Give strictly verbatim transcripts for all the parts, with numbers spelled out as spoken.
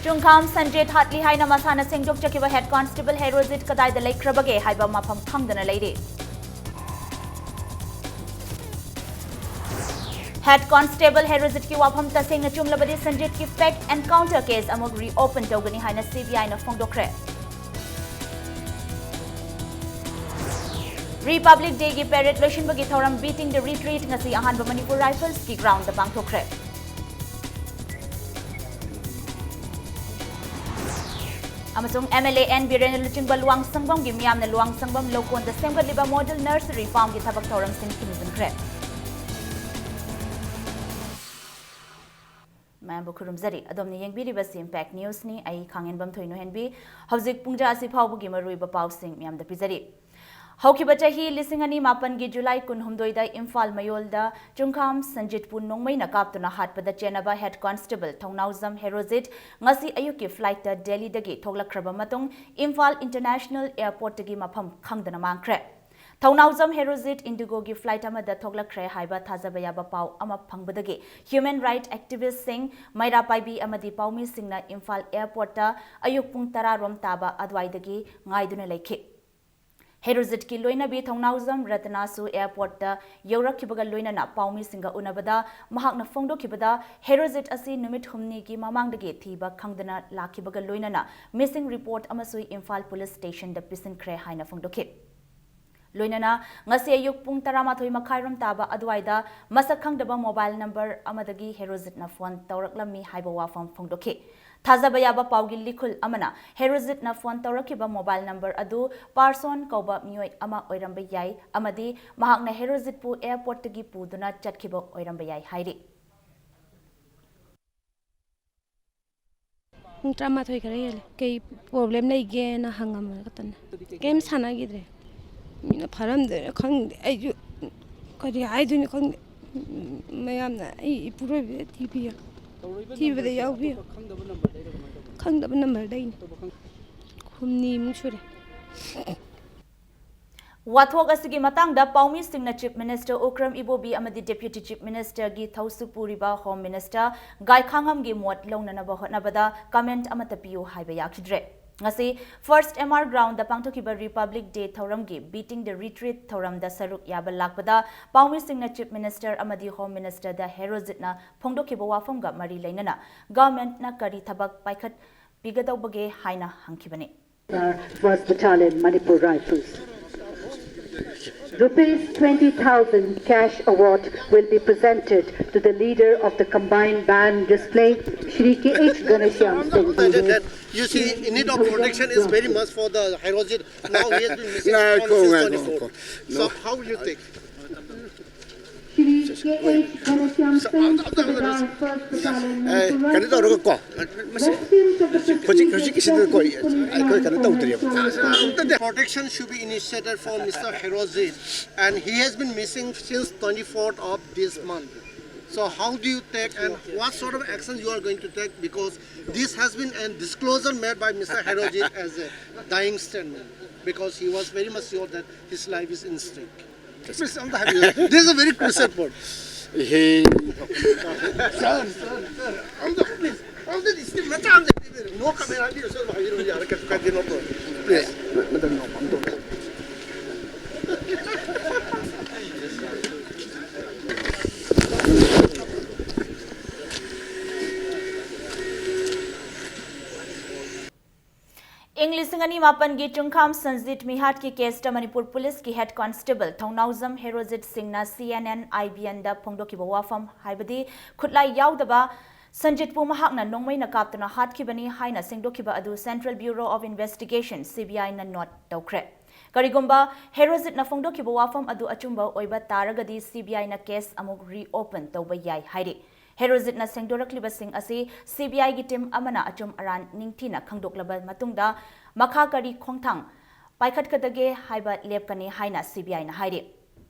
ꯆꯨꯡꯈꯥꯝ ꯁꯟꯖꯤꯠ ꯍꯥꯠꯂꯤ ꯍꯥꯏꯅ ꯃꯁꯥꯅ ꯁꯦꯡꯗꯣꯛꯆꯈꯤꯕ head constable Herojit ꯀꯗꯥꯏꯗ ꯂꯩꯈ꯭ꯔꯕꯒꯦ ꯍꯥꯏꯕ ꯃꯐꯝ ꯈꯪꯗꯅ ꯂꯩꯔꯤ꯫ ꯍꯦꯗ ꯀꯣꯟꯁꯇꯦꯕꯜ ꯍꯦꯔꯣꯖꯤꯠꯀꯤ ꯋꯥꯐꯝ ꯇꯁꯦꯡꯅ ꯆꯨꯝꯂꯕꯗꯤ ꯁꯟꯖꯤꯠꯀꯤ ꯐꯦꯛ ꯑꯦꯟꯀꯥꯎꯟꯇꯔ ꯀꯦꯁ ꯑꯃꯨꯛ ꯔꯤꯑꯣꯄꯟ ꯇꯧꯒꯅꯤ ꯍꯥꯏꯅ ꯁꯤꯕꯤꯑꯥꯏꯅ ꯐꯣꯡꯗꯣꯛꯈ꯭ꯔꯦ꯫ ꯔꯤꯄꯕ꯭ꯂꯤꯛ ꯗꯦꯒꯤ ꯄꯦꯔꯦꯗ ꯂꯣꯏꯁꯤꯟꯕꯒꯤ ꯊꯧꯔꯝ Beating the Retreat ꯉꯁꯤ ꯑꯍꯥꯟꯕ ꯃꯅꯤꯄꯨꯔ ꯔꯥꯏꯐꯜꯁꯀꯤ ꯒ꯭ꯔꯥꯎꯟꯗ ꯄꯥꯡꯊꯣꯛꯈ꯭ꯔꯦ꯫ ꯑꯃꯁꯨꯡ MLA ꯑꯦꯟ ꯕꯤꯔꯦꯟꯅ ꯂꯨꯆꯤꯡꯕ ꯂꯨꯋꯥꯡꯁꯪꯕꯝꯒꯤ ꯃꯤꯌꯥꯝꯅ ꯂꯨꯋꯥꯡꯁꯪꯕꯝ ꯂꯧꯀꯣꯟꯗ ꯁꯦꯝꯒꯠꯂꯤꯕ ꯃꯣꯗꯦꯜ ꯅꯔꯁꯔꯤ ꯐꯥꯔꯝꯒꯤ ꯊꯕꯛ ꯊꯧꯔꯝꯁꯤꯡ ꯊꯤꯡꯖꯤꯟꯈ꯭ꯔꯦ꯫ ꯃꯌꯥꯝꯕꯨ ꯈꯨꯔꯨꯝꯖꯔꯤ꯫ ꯑꯗꯣꯝꯅ ꯌꯦꯡꯕꯤꯔꯤꯕꯁꯤ Impact Newsꯅꯤ꯫ ꯑꯩ ꯈꯥꯡꯉꯦꯟꯕꯝ ꯊꯣꯏꯅꯣꯍꯦꯟꯕꯤ꯫ ꯍꯧꯖꯤꯛ ꯄꯨꯡꯖꯥ ꯑꯁꯤ ꯐꯥꯎꯕꯒꯤ ꯃꯔꯨꯑꯣꯏꯕ ꯄꯥꯎꯁꯤꯡ ꯃꯌꯥꯝꯗ ꯄꯤꯖꯔꯤ꯫ ꯍꯧꯈꯤꯕ ꯆꯍꯤ ꯂꯤꯁꯤꯡ ꯑꯅꯤ ꯃꯥꯄꯟꯒꯤ ꯖꯨꯂꯥꯏ ꯀꯨꯟꯍꯨꯝꯗꯣꯏꯗ ꯏꯝꯐꯥꯜ ꯃꯌꯣꯜꯗ ꯆꯨꯡꯈꯥꯝ ꯁꯟꯖꯤꯠꯄꯨ ꯅꯣꯡꯃꯩꯅ ꯀꯥꯞꯇꯨꯅ ꯍꯥꯠꯄꯗ ꯆꯦꯟꯅꯕ ꯍꯦꯗ ꯀꯣꯟꯁꯇꯦꯕꯜ ꯊꯧꯅꯥꯎꯖꯝ ꯍꯦꯔꯣꯖꯤꯠ ꯉꯁꯤ ꯑꯌꯨꯛꯀꯤ ꯐ꯭ꯂꯥꯏꯠꯇ ꯗꯦꯜꯂꯤꯗꯒꯤ ꯊꯣꯛꯂꯛꯈ꯭ꯔꯕ ꯃꯇꯨꯡ ꯏꯝꯐꯥꯜ ꯏꯟꯇꯔꯅꯦꯁꯅꯦꯜ ꯑꯦꯌꯔꯄꯣꯔꯠꯇꯒꯤ ꯃꯐꯝ ꯈꯪꯗꯅ ꯃꯥꯡꯈ꯭ꯔꯦ꯫ ꯊꯧꯅꯥꯎꯖꯝ ꯍꯦꯔꯣꯖꯤꯠ ꯏꯟꯗꯤꯒꯣꯒꯤ ꯐ꯭ꯂꯥꯏꯠ ꯑꯃꯗ ꯊꯣꯛꯂꯛꯈ꯭ꯔꯦ ꯍꯥꯏꯕ ꯊꯥꯖꯕ ꯌꯥꯕ ꯄꯥꯎ ꯑꯃ ꯐꯪꯕꯗꯒꯤ ꯍ꯭ꯌꯨꯃꯦꯟ ꯔꯥꯏꯠ ꯑꯦꯛꯇꯤꯚꯤꯁꯁꯤꯡ, ꯃꯩꯔꯥ ꯄꯥꯏꯕꯤ ꯑꯃꯗꯤ ꯄꯥꯎꯃꯤꯁꯤꯡꯅ ꯏꯝꯐꯥꯜ ꯑꯦꯌꯔꯄꯣꯔꯠꯇ ꯑꯌꯨꯛ ꯄꯨꯡ ꯇꯔꯥ ꯔꯣꯝ ꯇꯥꯕ ꯑꯗꯨꯋꯥꯏꯗꯒꯤ ꯉꯥꯏꯗꯨꯅ ꯂꯩꯈꯤ꯫ ꯍꯦꯔꯣꯖꯤꯠꯀꯤ ꯂꯣꯏꯅꯕꯤ ꯊꯧꯅꯥꯎꯖꯝ ꯔꯇꯅꯥꯁꯨ ꯑꯦꯌꯔꯄꯣꯔꯠꯇ ꯌꯧꯔꯛꯈꯤꯕꯒ ꯂꯣꯏꯅꯅ ꯄꯥꯎꯃꯤꯁꯤꯡꯒ ꯎꯅꯕꯗ ꯃꯍꯥꯛꯅ ꯐꯣꯡꯗꯣꯛꯈꯤꯕꯗ ꯍꯦꯔꯣꯖꯤꯠ ꯑꯁꯤ ꯅꯨꯃꯤꯠ ꯍꯨꯝꯅꯤꯒꯤ ꯃꯃꯥꯡꯗꯒꯤ ꯊꯤꯕ ꯈꯪꯗꯅ ꯂꯥꯛꯈꯤꯕꯒ ꯂꯣꯏꯅꯅ ꯃꯤꯁꯤꯡ ꯔꯤꯄꯣꯔꯠ ꯑꯃꯁꯨ ꯏꯝꯐꯥꯜ ꯄꯨꯂꯤꯁ ꯁ꯭ꯇꯦꯁꯟꯗ ꯄꯤꯁꯤꯟꯈ꯭ꯔꯦ ꯍꯥꯏꯅ ꯐꯣꯡꯗꯣꯛꯈꯤ꯫ ꯂꯣꯏꯅꯅ ꯉꯁꯤ ꯑꯌꯨꯛ ꯄꯨꯡ ꯇꯔꯥꯃꯥꯊꯣꯏ ꯃꯈꯥꯏꯔꯣꯝ ꯇꯥꯕ ꯑꯗꯨꯋꯥꯏꯗ ꯃꯁꯛ ꯈꯪꯗꯕ ꯃꯣꯕꯥꯏꯜ ꯅꯝꯕꯔ ꯑꯃꯗꯒꯤ ꯍꯦꯔꯣꯖꯤꯠꯅ ꯐꯣꯟ ꯇꯧꯔꯛꯂꯝꯃꯤ ꯍꯥꯏꯕ ꯋꯥꯐꯝ ꯐꯣꯡꯗꯣꯛꯈꯤ꯫ ꯊꯥꯖꯕ ꯌꯥꯕ ꯄꯥꯎꯒꯤ ꯂꯤꯈꯨꯜ ꯑꯃꯅ ꯍꯦꯔꯣꯖꯤꯠꯅ ꯐꯣꯟ ꯇꯧꯔꯛꯈꯤꯕ ꯃꯣꯕꯥꯏꯜ ꯅꯝꯕꯔ ꯑꯗꯨ ꯄꯥꯔꯁꯣꯟ ꯀꯧꯕ ꯃꯤꯑꯣꯏ ꯑꯃ ꯑꯣꯏꯔꯝꯕ ꯌꯥꯏ ꯑꯃꯗꯤ ꯃꯍꯥꯛꯅ ꯍꯦꯔꯣꯖꯤꯠꯄꯨ ꯑꯦꯌꯔꯄꯣꯔꯠꯇꯒꯤ ꯄꯨꯗꯨꯅ ꯆꯠꯈꯤꯕ ꯑꯣꯏꯔꯝꯕ ꯌꯥꯏ ꯍꯥꯏꯔꯤ꯫ ꯄꯨꯡ ꯇꯔꯥꯃꯥꯊꯣꯏ ꯈꯔ ꯍꯦꯜꯂꯦ꯫ ꯀꯩ ꯄ꯭ꯔꯣꯕ꯭ꯂꯦꯝ ꯂꯩꯒꯦꯅ ꯍꯪꯉꯝꯕ ꯈꯛꯇꯅꯦ꯫ ꯀꯩꯝ ꯁꯥꯟꯅꯈꯤꯗ꯭ꯔꯦ꯫ ꯃꯤꯅ ꯐꯥꯔꯝꯗꯣꯏꯔꯥ ꯈꯪꯗꯦ꯫ ꯑꯩꯁꯨ ꯀꯔꯤ ꯍꯥꯏꯗꯣꯏꯅꯣ ꯈꯪꯗꯦ꯫ ꯃꯌꯥꯝꯅ ꯑꯩ ꯏꯄꯨꯔꯣꯏꯕꯗ ꯊꯤꯕꯤꯌꯨ꯫ ꯊꯤꯕꯗ ꯌꯥꯎꯕꯤꯌꯨ꯫ ꯈꯪꯗꯕ ꯅꯝꯕꯔꯗꯩꯅꯦ꯫ ꯍꯨꯝꯅꯤꯃꯨꯛ ꯁꯨꯔꯦ꯫ ꯋꯥꯊꯣꯛ ꯑꯁꯤꯒꯤ ꯃꯇꯥꯡꯗ ꯄꯥꯎꯃꯤꯁꯤꯡꯅ Chief Minister ꯎꯀ꯭ꯔꯝ ꯏꯕꯣꯕꯤ ꯑꯃꯗꯤ Deputy Chief Ministerꯒꯤ ꯊꯧꯁꯨ ꯄꯨꯔꯤꯕ Home Minister ꯒꯥꯏꯈꯥꯉꯝꯒꯤ ꯃꯣꯠ ꯂꯧꯅꯅꯕ ꯍꯣꯠꯅꯕꯗ comment ꯑꯃꯠꯇ ꯄꯤꯌꯨ ꯍꯥꯏꯕ ꯌꯥꯈꯤꯗ꯭ꯔꯦ꯫ ꯉꯁꯤ First M R Groundꯗ ꯄꯥꯡꯊꯣꯛꯈꯤꯕ Republic Day ꯊꯧꯔꯝꯒꯤ Beating the Retreat ꯊꯧꯔꯝꯗ ꯁꯔꯨꯛ ꯌꯥꯕ ꯂꯥꯛꯄꯗ ꯄꯥꯎꯃꯤꯁꯤꯡꯅ Chief Minister ꯑꯃꯗꯤ Home Ministerꯗ ꯍꯦꯔꯣꯖꯤꯠꯅ ꯐꯣꯡꯗꯣꯛꯈꯤꯕ ꯋꯥꯐꯝꯒ ꯃꯔꯤ ꯂꯩꯅꯅ governmentꯅ ꯀꯔꯤ ꯊꯕꯛ ꯄꯥꯏꯈꯠꯄꯤꯒꯗꯧꯕꯒꯦ ꯍꯥꯏꯅ ꯍꯪꯈꯤꯕꯅꯤ꯫ First Battalion, Manipur Rifles. Rupees twenty thousand cash award will be presented to the leader of the combined band display, Shri K H Ghanshyam Singh. That, you see, in need of protection is very much for the Herozit. Now he has been missing from since twenty-four. So how will you take? Shri K H Ghanshyam Singh, Subedar, First Battalion, ꯀꯩꯅꯣ ꯇꯧꯔꯒꯀꯣ ꯍꯧꯖꯤꯛ ꯍꯧꯖꯤꯛꯀꯤꯁꯤꯗ ꯀꯣ ꯑꯩꯈꯣꯏ ꯀꯩꯅꯣ ꯇꯧꯗ꯭ꯔꯤꯑꯕ Protection should be initiated for Mister Herozit, and he has been missing since twenty-fourth of this month. So how do you take and what sort of action you are going to take, because this has been a disclosure made by Mister Herozit as a dying statement, because he was very much sure that his life is in stake. Please, on the heavy. This is a very crucial point. He Sir, sir, sir. On the, please. On the, इसके मैं चांद देखते मेरे। No camera भी उसे भाई रो यार, cut cut दिनों पर। Please. ꯏꯪ ꯂꯤꯁꯤꯡ ꯑꯅꯤ ꯃꯥꯄꯟꯒꯤ ꯆꯨꯡꯈꯥꯝ ꯁꯟꯖꯤꯠ ꯃꯤꯍꯥꯠꯀꯤ caseꯇ ꯃꯅꯤꯄꯨꯔ ꯄꯨꯂꯤꯁꯀꯤ head constable ꯊꯧꯅꯥꯎꯖꯝ ꯍꯦꯔꯣꯖꯤꯠ ꯁꯤꯡꯅ C N N I B Nꯗ ꯐꯣꯡꯗꯣꯛꯈꯤꯕ ꯋꯥꯐꯝ, ꯍꯥꯏꯕꯗꯤ ꯈꯨꯠꯂꯥꯏ ꯌꯥꯎꯗꯕ ꯁꯟꯖꯤꯠꯄꯨ ꯃꯍꯥꯛꯅ ꯅꯣꯡꯃꯩꯅ ꯀꯥꯞꯇꯨꯅ ꯍꯥꯠꯈꯤꯕꯅꯤ ꯍꯥꯏꯅ ꯁꯦꯡꯗꯣꯛꯈꯤꯕ ꯑꯗꯨ Central Bureau of Investigationꯁꯤ ꯕꯤ ꯑꯥꯏꯅ note ꯇꯧꯈ꯭ꯔꯦ꯫ ꯀꯔꯤꯒꯨꯝꯕ ꯍꯦꯔꯣꯖꯤꯠꯅ ꯐꯣꯡꯗꯣꯛꯈꯤꯕ ꯋꯥꯐꯝ ꯑꯗꯨ ꯑꯆꯨꯝꯕ ꯑꯣꯏꯕ ꯇꯥꯔꯒꯗꯤ, C B Iꯅ case ꯑꯃꯨꯛ reopen ꯇꯧꯕ ꯌꯥꯏ ꯍꯥꯏꯔꯤ꯫ ꯍꯦꯔꯣꯖꯤꯠꯅ ꯁꯦꯡꯗꯣꯔꯛꯂꯤꯕꯁꯤꯡ ꯑꯁꯤ C B Iꯒꯤ team ꯑꯃꯅ ꯑꯆꯨꯝ ꯑꯔꯥꯟ ꯅꯤꯡꯊꯤꯅ ꯈꯪꯗꯣꯛꯂꯕ ꯃꯇꯨꯡꯗ ꯃꯈꯥ ꯀꯔꯤ ꯈꯣꯡꯊꯥꯡ ꯄꯥꯏꯈꯠꯀꯗꯒꯦ ꯍꯥꯏꯕ ꯂꯦꯞꯀꯅꯤ ꯍꯥꯏꯅ C B Iꯅ ꯍꯥꯏꯔꯤ꯫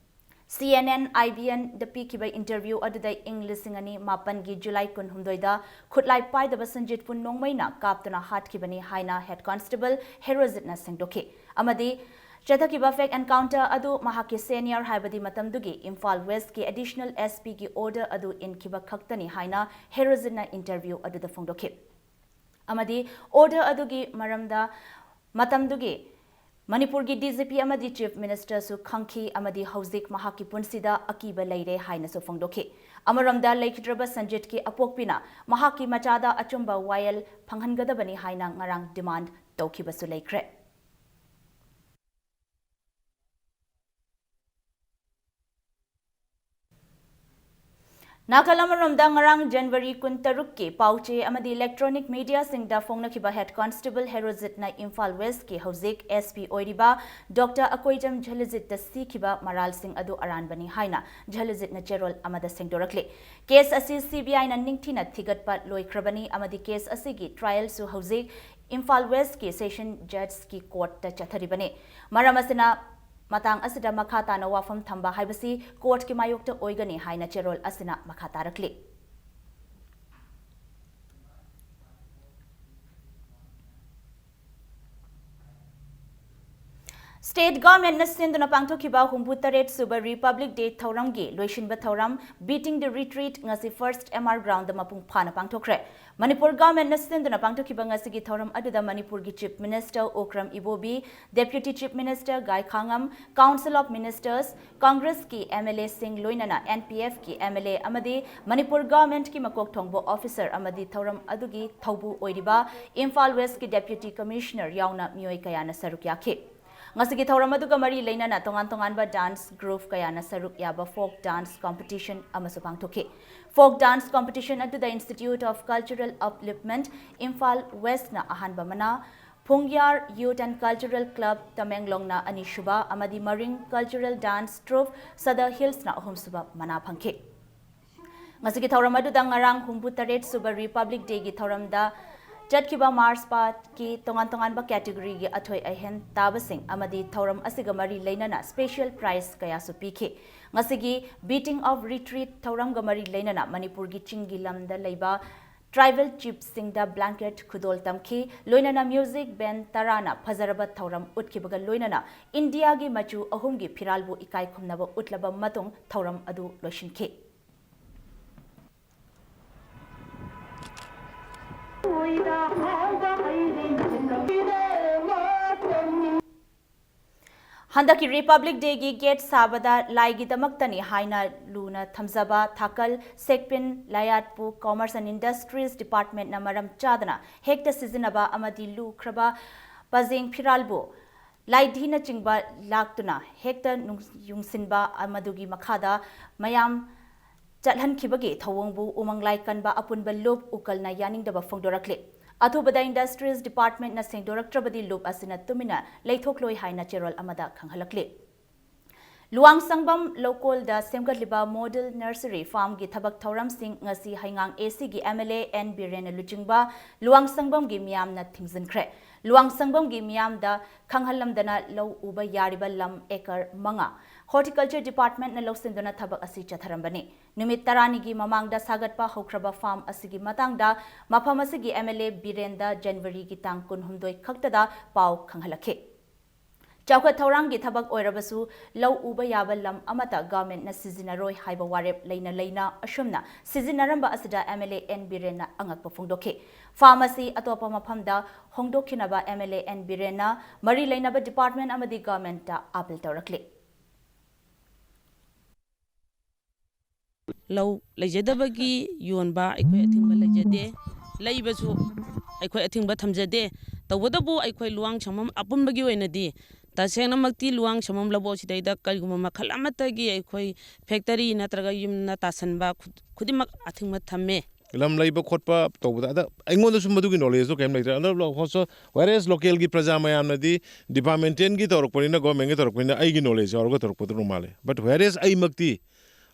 C N N I B Nꯗ ꯄꯤꯈꯤꯕ interview ꯑꯗꯨꯗ ꯏꯪ ꯂꯤꯁꯤꯡ ꯑꯅꯤ ꯃꯥꯄꯟꯒꯤ July ꯀꯨꯟꯍꯨꯝꯗꯣꯏꯗ ꯈꯨꯠꯂꯥꯏ ꯄꯥꯏꯗꯕ ꯁꯟꯖꯤꯠꯄꯨ ꯅꯣꯡꯃꯩꯅ ꯀꯥꯞꯇꯨꯅ ꯍꯥꯠꯈꯤꯕꯅꯤ ꯍꯥꯏꯅ head constable ꯍꯦꯔꯣꯖꯤꯠꯅ ꯁꯦꯡꯗꯣꯛꯈꯤ꯫ ꯑꯃꯗꯤ ꯆꯠꯊꯈꯤꯕ fake encounter ꯑꯗꯨ ꯃꯍꯥꯛꯀꯤ senior, ꯍꯥꯏꯕꯗꯤ ꯃꯇꯝꯗꯨꯒꯤ ꯏꯝꯐꯥꯜ West ꯀꯤ additional S P ꯒꯤ order ꯑꯗꯨ ꯏꯟꯈꯤꯕ ꯈꯛꯇꯅꯤ ꯍꯥꯏꯅ ꯍꯦꯔꯣꯖꯤꯠꯅ interview ꯑꯗꯨꯗ ꯐꯣꯡꯗꯣꯛꯈꯤ꯫ ꯑꯃꯗꯤ order ꯑꯗꯨꯒꯤ ꯃꯔꯝꯗ ꯃꯇꯝꯗꯨꯒꯤ ꯃꯅꯤꯄꯨꯔꯒꯤ D G P ꯑꯃꯗꯤ Chief Minister ꯁꯨ ꯈꯪꯈꯤ ꯑꯃꯗꯤ ꯍꯧꯖꯤꯛ ꯃꯍꯥꯛꯀꯤ ꯄꯨꯟꯁꯤꯗ ꯑꯀꯤꯕ ꯂꯩꯔꯦ ꯍꯥꯏꯅꯁꯨ ꯐꯣꯡꯗꯣꯛꯈꯤ꯫ ꯑꯃꯔꯣꯝꯗ ꯂꯩꯈꯤꯗ꯭ꯔꯕ ꯁꯟꯖꯤꯠꯀꯤ ꯑꯄꯣꯛꯄꯤꯅ ꯃꯍꯥꯛꯀꯤ ꯃꯆꯥꯗ ꯑꯆꯨꯝꯕ ꯋꯥꯌꯦꯜ ꯐꯪꯍꯟꯒꯗꯕꯅꯤ ꯍꯥꯏꯅ ꯉꯔꯥꯡ demand ꯇꯧꯈꯤꯕꯁꯨ ꯂꯩꯈ꯭ꯔꯦ꯫ ꯅꯥꯀꯜ ꯑꯃꯔꯣꯝꯗ ꯉꯔꯥꯡ January ꯀꯨꯟꯇꯔꯨꯛꯀꯤ ꯄꯥꯎꯆꯦ ꯑꯃꯗꯤ electronic media ꯁꯤꯡꯗ ꯐꯣꯡꯅꯈꯤꯕ head constable ꯍꯦꯔꯣꯖꯤꯠꯅ ꯏꯝꯐꯥꯜ West ꯀꯤ ꯍꯧꯖꯤꯛ S P ꯑꯣꯏꯔꯤꯕ Doctor ꯑꯀꯣꯏꯖꯝ ꯖꯦꯂꯤꯖꯤꯠꯇ ꯁꯤꯈꯤꯕ ꯃꯔꯥꯜꯁꯤꯡ ꯑꯗꯨ ꯑꯔꯥꯟꯕꯅꯤ ꯍꯥꯏꯅ ꯖꯦꯂꯤꯖꯤꯠꯅ ꯆꯦꯔꯣꯜ ꯑꯃꯗ ꯁꯦꯡꯗꯣꯔꯛꯂꯤ꯫ Case ꯑꯁꯤ C B I ꯅ ꯅꯤꯡꯊꯤꯅ ꯊꯤꯒꯠꯄ ꯂꯣꯏꯈ꯭ꯔꯕꯅꯤ ꯑꯃꯗꯤ case ꯑꯁꯤꯒꯤ trial ꯁꯨ ꯍꯧꯖꯤꯛ ꯏꯝꯐꯥꯜ West ꯀꯤ session judge ꯀꯤ court ꯇ ꯆꯠꯊꯔꯤꯕꯅꯤ꯫ ꯃꯔꯝ ꯑꯁꯤꯅ ꯃꯇꯥꯡ ꯑꯁꯤꯗ ꯃꯈꯥ ꯇꯥꯅ ꯋꯥꯐꯝ ꯊꯝꯕ ꯍꯥꯏꯕꯁꯤ court ꯀꯤ ꯃꯥꯌꯣꯛꯇ ꯑꯣꯏꯒꯅꯤ ꯍꯥꯏꯅ ꯆꯦꯔꯣꯜ ꯑꯁꯤꯅ ꯃꯈꯥ ꯇꯥꯔꯛꯂꯤ꯫ State government ꯅ ꯁꯤꯟꯗꯨꯅ ꯄꯥꯡꯊꯣꯛꯈꯤꯕ ꯍꯨꯝꯐꯨ ꯇꯔꯦꯠ ꯁꯨꯕ Republic Day ꯊꯧꯔꯝꯒꯤ ꯂꯣꯏꯁꯤꯟꯕ ꯊꯧꯔꯝ Beating the Retreat ꯉꯁꯤ First M R Ground ꯗ ꯃꯄꯨꯡ ꯐꯥꯅ ꯄꯥꯡꯊꯣꯛꯈ꯭ꯔꯦ꯫ ꯃꯅꯤꯄꯨꯔ government ꯅ ꯁꯤꯟꯗꯨꯅ ꯄꯥꯡꯊꯣꯛꯈꯤꯕ ꯉꯁꯤꯒꯤ ꯊꯧꯔꯝ ꯑꯗꯨꯗ ꯃꯅꯤꯄꯨꯔꯒꯤ Chief Minister Okram Ibobi, Deputy Chief Minister ꯒꯥꯏꯈꯥꯉꯝ, Council of Ministers, Congress ꯀꯤ M L A ꯁꯤꯡ ꯂꯣꯏꯅꯅ N P F ꯀꯤ M L A ꯑꯃꯗꯤ ꯃꯅꯤꯄꯨꯔ government ꯀꯤ ꯃꯀꯣꯛ ꯊꯣꯡꯕ officer ꯑꯃꯗꯤ ꯊꯧꯔꯝ ꯑꯗꯨꯒꯤ ꯊꯧꯕꯨ ꯑꯣꯏꯔꯤꯕ ꯏꯝꯐꯥꯜ West ꯀꯤ Deputy Commissioner ꯌꯥꯎꯅ ꯃꯤꯑꯣꯏ ꯀꯌꯥꯅ ꯁꯔꯨꯛ ꯌꯥꯈꯤ꯫ ꯉꯁꯤꯒꯤ ꯊꯧꯔꯝ ꯑꯗꯨꯒ ꯃꯔꯤ ꯂꯩꯅꯅ ꯇꯣꯉꯥꯟ ꯇꯣꯉꯥꯟꯕ dance group ꯀꯌꯥꯅ ꯁꯔꯨꯛ ꯌꯥꯕ folk dance competition ꯑꯃꯁꯨ ꯄꯥꯡꯊꯣꯛꯈꯤ꯫ Folk dance competition ꯑꯗꯨꯗ Institute of Cultural Upliftment Imphal West ꯅ ꯑꯍꯥꯟꯕ ꯃꯅꯥ, ꯐꯨꯡꯌꯥꯔ Youth and Cultural Club ꯇꯃꯦꯡꯂꯣꯡꯅ ꯑꯅꯤꯁꯨꯕ ꯑꯃꯗꯤ Maring Cultural Dance Troupe Sadar Hills ꯅ ꯑꯍꯨꯝꯁꯨꯕ ꯃꯅꯥ ꯐꯪꯈꯤ꯫ ꯉꯁꯤꯒꯤ ꯊꯧꯔꯝ ꯑꯗꯨꯗ ꯉꯔꯥꯡ ꯍꯨꯝꯐꯨ ꯇꯔꯦꯠ ꯁꯨꯕ Republic Day ꯒꯤ ꯊꯧꯔꯝꯗ ꯆꯠꯈꯤꯕ march past ꯀꯤ ꯇꯣꯉꯥꯟ ꯇꯣꯉꯥꯟꯕ category ꯒꯤ ꯑꯊꯣꯏ ꯑꯍꯦꯟ ꯇꯥꯕꯁꯤꯡ ꯑꯃꯗꯤ ꯊꯧꯔꯝ ꯑꯁꯤꯒ ꯃꯔꯤ ꯂꯩꯅꯅ special prize ꯀꯌꯥꯁꯨ ꯄꯤꯈꯤ꯫ ꯉꯁꯤꯒꯤ Beating of Retreat ꯊꯧꯔꯝꯒ ꯃꯔꯤ ꯂꯩꯅꯅ ꯃꯅꯤꯄꯨꯔꯒꯤ ꯆꯤꯡꯒꯤ ꯂꯝꯗ ꯂꯩꯕ Tribal chiefꯁꯤꯡꯗ blanket ꯈꯨꯗꯣꯜ ꯇꯝꯈꯤ꯫ ꯂꯣꯏꯅꯅ music band ꯇꯔꯥꯅ ꯐꯖꯔꯕ ꯊꯧꯔꯝ ꯎꯠꯈꯤꯕꯒ ꯂꯣꯏꯅꯅ ꯏꯟꯗꯤꯌꯥꯒꯤ ꯃꯆꯨ ꯑꯍꯨꯝꯒꯤ ꯐꯤꯔꯥꯜꯕꯨ ꯏꯀꯥꯏ ꯈꯨꯝꯅꯕ ꯎꯠꯂꯕ ꯃꯇꯨꯡ ꯊꯧꯔꯝ ꯑꯗꯨ ꯂꯣꯏꯁꯤꯟꯈꯤ꯫ ꯍꯟꯗꯛꯀꯤ Republic Dayꯒꯤ gate ꯁꯥꯕꯗ ꯂꯥꯏꯒꯤꯗꯃꯛꯇꯅꯤ ꯍꯥꯏꯅ ꯂꯨꯅ ꯊꯝꯖꯕ ꯊꯥꯀꯜ ꯁꯦꯛꯄꯤꯟ ꯂꯥꯌꯥꯠꯄꯨ Commerce and Industries Departmentꯅ ꯃꯔꯝ ꯆꯥꯗꯅ ꯍꯦꯛꯇ ꯁꯤꯖꯤꯟꯅꯕ ꯑꯃꯗꯤ ꯂꯨꯈ꯭ꯔꯕ ꯄꯖꯦꯡ ꯐꯤꯔꯥꯜꯕꯨ ꯂꯥꯏꯙꯤꯅꯆꯤꯡꯕ ꯂꯥꯛꯇꯨꯅ ꯍꯦꯛꯇ ꯅꯨꯡ-, ꯌꯨꯡꯁꯤꯟꯕ ꯑꯃꯗꯨꯒꯤ ꯃꯈꯥꯗ ꯃꯌꯥꯝ ꯆꯠꯍꯟꯈꯤꯕꯒꯤ ꯊꯧꯑꯣꯡꯕꯨ ꯎꯃꯪ ꯂꯥꯏ ꯀꯟꯕ ꯑꯄꯨꯟꯕ ꯂꯨꯞ ꯎꯀꯜꯅ ꯌꯥꯅꯤꯡꯗꯕ ꯐꯣꯡꯗꯣꯔꯛꯂꯤ꯫ ꯑꯊꯨꯕꯗ Industries Departmentꯅ ꯁꯦꯡꯗꯣꯔꯛꯇ꯭ꯔꯕꯗꯤ ꯂꯨꯞ ꯑꯁꯤꯅ ꯇꯨꯃꯤꯟꯅ ꯂꯩꯊꯣꯛꯂꯣꯏ ꯍꯥꯏꯅ ꯆꯦꯔꯣꯜ ꯑꯃꯗ ꯈꯪꯍꯜꯂꯛꯂꯤ꯫ ꯂꯨꯋꯥꯡꯁꯪꯕꯝ ꯂꯧꯀꯣꯜꯗ ꯁꯦꯝꯒꯠꯂꯤꯕ Model Nursery Farmꯒꯤ ꯊꯕꯛ ꯊꯧꯔꯝꯁꯤꯡ ꯉꯁꯤ ꯍꯩꯉꯥꯡ ACꯒꯤ MLA N ꯕꯤꯔꯦꯟꯅ ꯂꯨꯆꯤꯡꯕ ꯂꯨꯋꯥꯡꯁꯪꯕꯝꯒꯤ ꯃꯤꯌꯥꯝꯅ ꯊꯤꯡꯖꯤꯟꯈ꯭ꯔꯦ꯫ ꯂꯨꯋꯥꯡꯁꯪꯕꯝꯒꯤ ꯃꯤꯌꯥꯝꯗ ꯈꯪꯍꯜꯂꯝꯗꯅ ꯂꯧ ꯎꯕ ꯌꯥꯔꯤꯕ ꯂꯝ acre ꯃꯉꯥ Horticulture Departmentꯅ ꯂꯧꯁꯤꯟꯗꯨꯅ ꯊꯕꯛ ꯑꯁꯤ ꯆꯠꯊꯔꯝꯕꯅꯤ꯫ ꯅꯨꯃꯤꯠ ꯇꯔꯥꯅꯤꯒꯤ ꯃꯃꯥꯡꯗ ꯁꯥꯒꯠꯄ ꯍꯧꯈ꯭ꯔꯕ farm ꯑꯁꯤꯒꯤ ꯃꯇꯥꯡꯗ ꯃꯐꯝ ꯑꯁꯤꯒꯤ MLA ꯕꯤꯔꯦꯟꯗ Januaryꯒꯤ ꯇꯥꯡ ꯀꯨꯟꯍꯨꯝꯗꯣꯏ ꯈꯛꯇꯗ ꯄꯥꯎ ꯈꯪꯍꯜꯂꯛꯈꯤ꯫ ꯆꯥꯎꯈꯠ ꯊꯧꯔꯥꯡꯒꯤ ꯊꯕꯛ ꯑꯣꯏꯔꯕꯁꯨ ꯂꯧ ꯎꯕ ꯌꯥꯕ ꯂꯝ ꯑꯃꯠꯇ governmentꯅ ꯁꯤꯖꯤꯟꯅꯔꯣꯏ ꯍꯥꯏꯕ ꯋꯥꯔꯦꯞ ꯂꯩꯅ ꯂꯩꯅ ꯑꯁꯨꯝꯅ ꯁꯤꯖꯤꯟꯅꯔꯝꯕ ꯑꯁꯤꯗ MLA N ꯕꯤꯔꯦꯟꯅ ꯑꯉꯛꯄ ꯐꯣꯡꯗꯣꯛꯈꯤ꯫ Farm ꯑꯁꯤ ꯑꯇꯣꯞꯄ ꯃꯐꯝꯗ ꯍꯣꯡꯗꯣꯛꯈꯤꯅꯕ MLA N ꯕꯤꯔꯦꯟꯅ ꯃꯔꯤ ꯂꯩꯅꯕ department ꯑꯃꯗꯤ governmentꯇ appeal ꯇꯧꯔꯛꯂꯤ꯫ ꯂꯧ ꯂꯩꯖꯗꯕꯒꯤ ꯌꯣꯟꯕ ꯑꯩꯈꯣꯏ ꯑꯊꯤꯡꯕ ꯂꯩꯖꯗꯦ, ꯂꯩꯕꯁꯨ ꯑꯩꯈꯣꯏ ꯑꯊꯤꯡꯕ ꯊꯝꯖꯗꯦ꯫ ꯇꯧꯕꯇꯕꯨ ꯑꯩꯈꯣꯏ ꯂꯨꯋꯥꯡꯁꯪꯕꯝ ꯑꯄꯨꯟꯕꯒꯤ ꯑꯣꯏꯅꯗꯤ ꯇꯁꯦꯡꯅꯃꯛꯇꯤ ꯂꯨꯋꯥꯡꯁꯪꯕꯝ ꯂꯧꯕꯨꯛ ꯑꯁꯤꯗꯩꯗ ꯀꯔꯤꯒꯨꯝꯕ ꯃꯈꯜ ꯑꯃꯠꯇꯒꯤ ꯑꯩꯈꯣꯏ factory ꯅꯠꯇ꯭ꯔꯒ ꯌꯨꯝꯅ ꯇꯥꯁꯟꯕ ꯈꯨ-, ꯈꯨꯗꯤꯡꯃꯛ ꯑꯊꯤꯡꯕ ꯊꯝꯃꯦ꯫ ꯂꯝ ꯂꯩꯕ ꯈꯣꯠꯄ ꯇꯧꯕꯗ ꯑꯗ ꯑꯩꯉꯣꯟꯗꯁꯨ ꯃꯗꯨꯒꯤ knowledgeꯇꯣ ꯀꯩꯝ ꯂꯩꯇ꯭ꯔꯦ꯫ ꯑꯗ ꯍꯣꯁꯣ-, whereas localꯒꯤ ꯄ꯭ꯔꯖꯥ ꯃꯌꯥꯝꯅꯗꯤ departmentalꯒꯤ ꯇꯧꯔꯛꯄꯅꯤꯅ, governmentꯀꯤ ꯇꯧꯔꯛꯄꯅꯤꯅ ꯑꯩꯒꯤ knowledge ꯌꯥꯎꯔꯒ ꯇꯧꯔꯛꯄꯗꯨ ꯃꯥꯜꯂꯦ꯫ But whereas ꯑꯩꯃꯛꯇꯤ,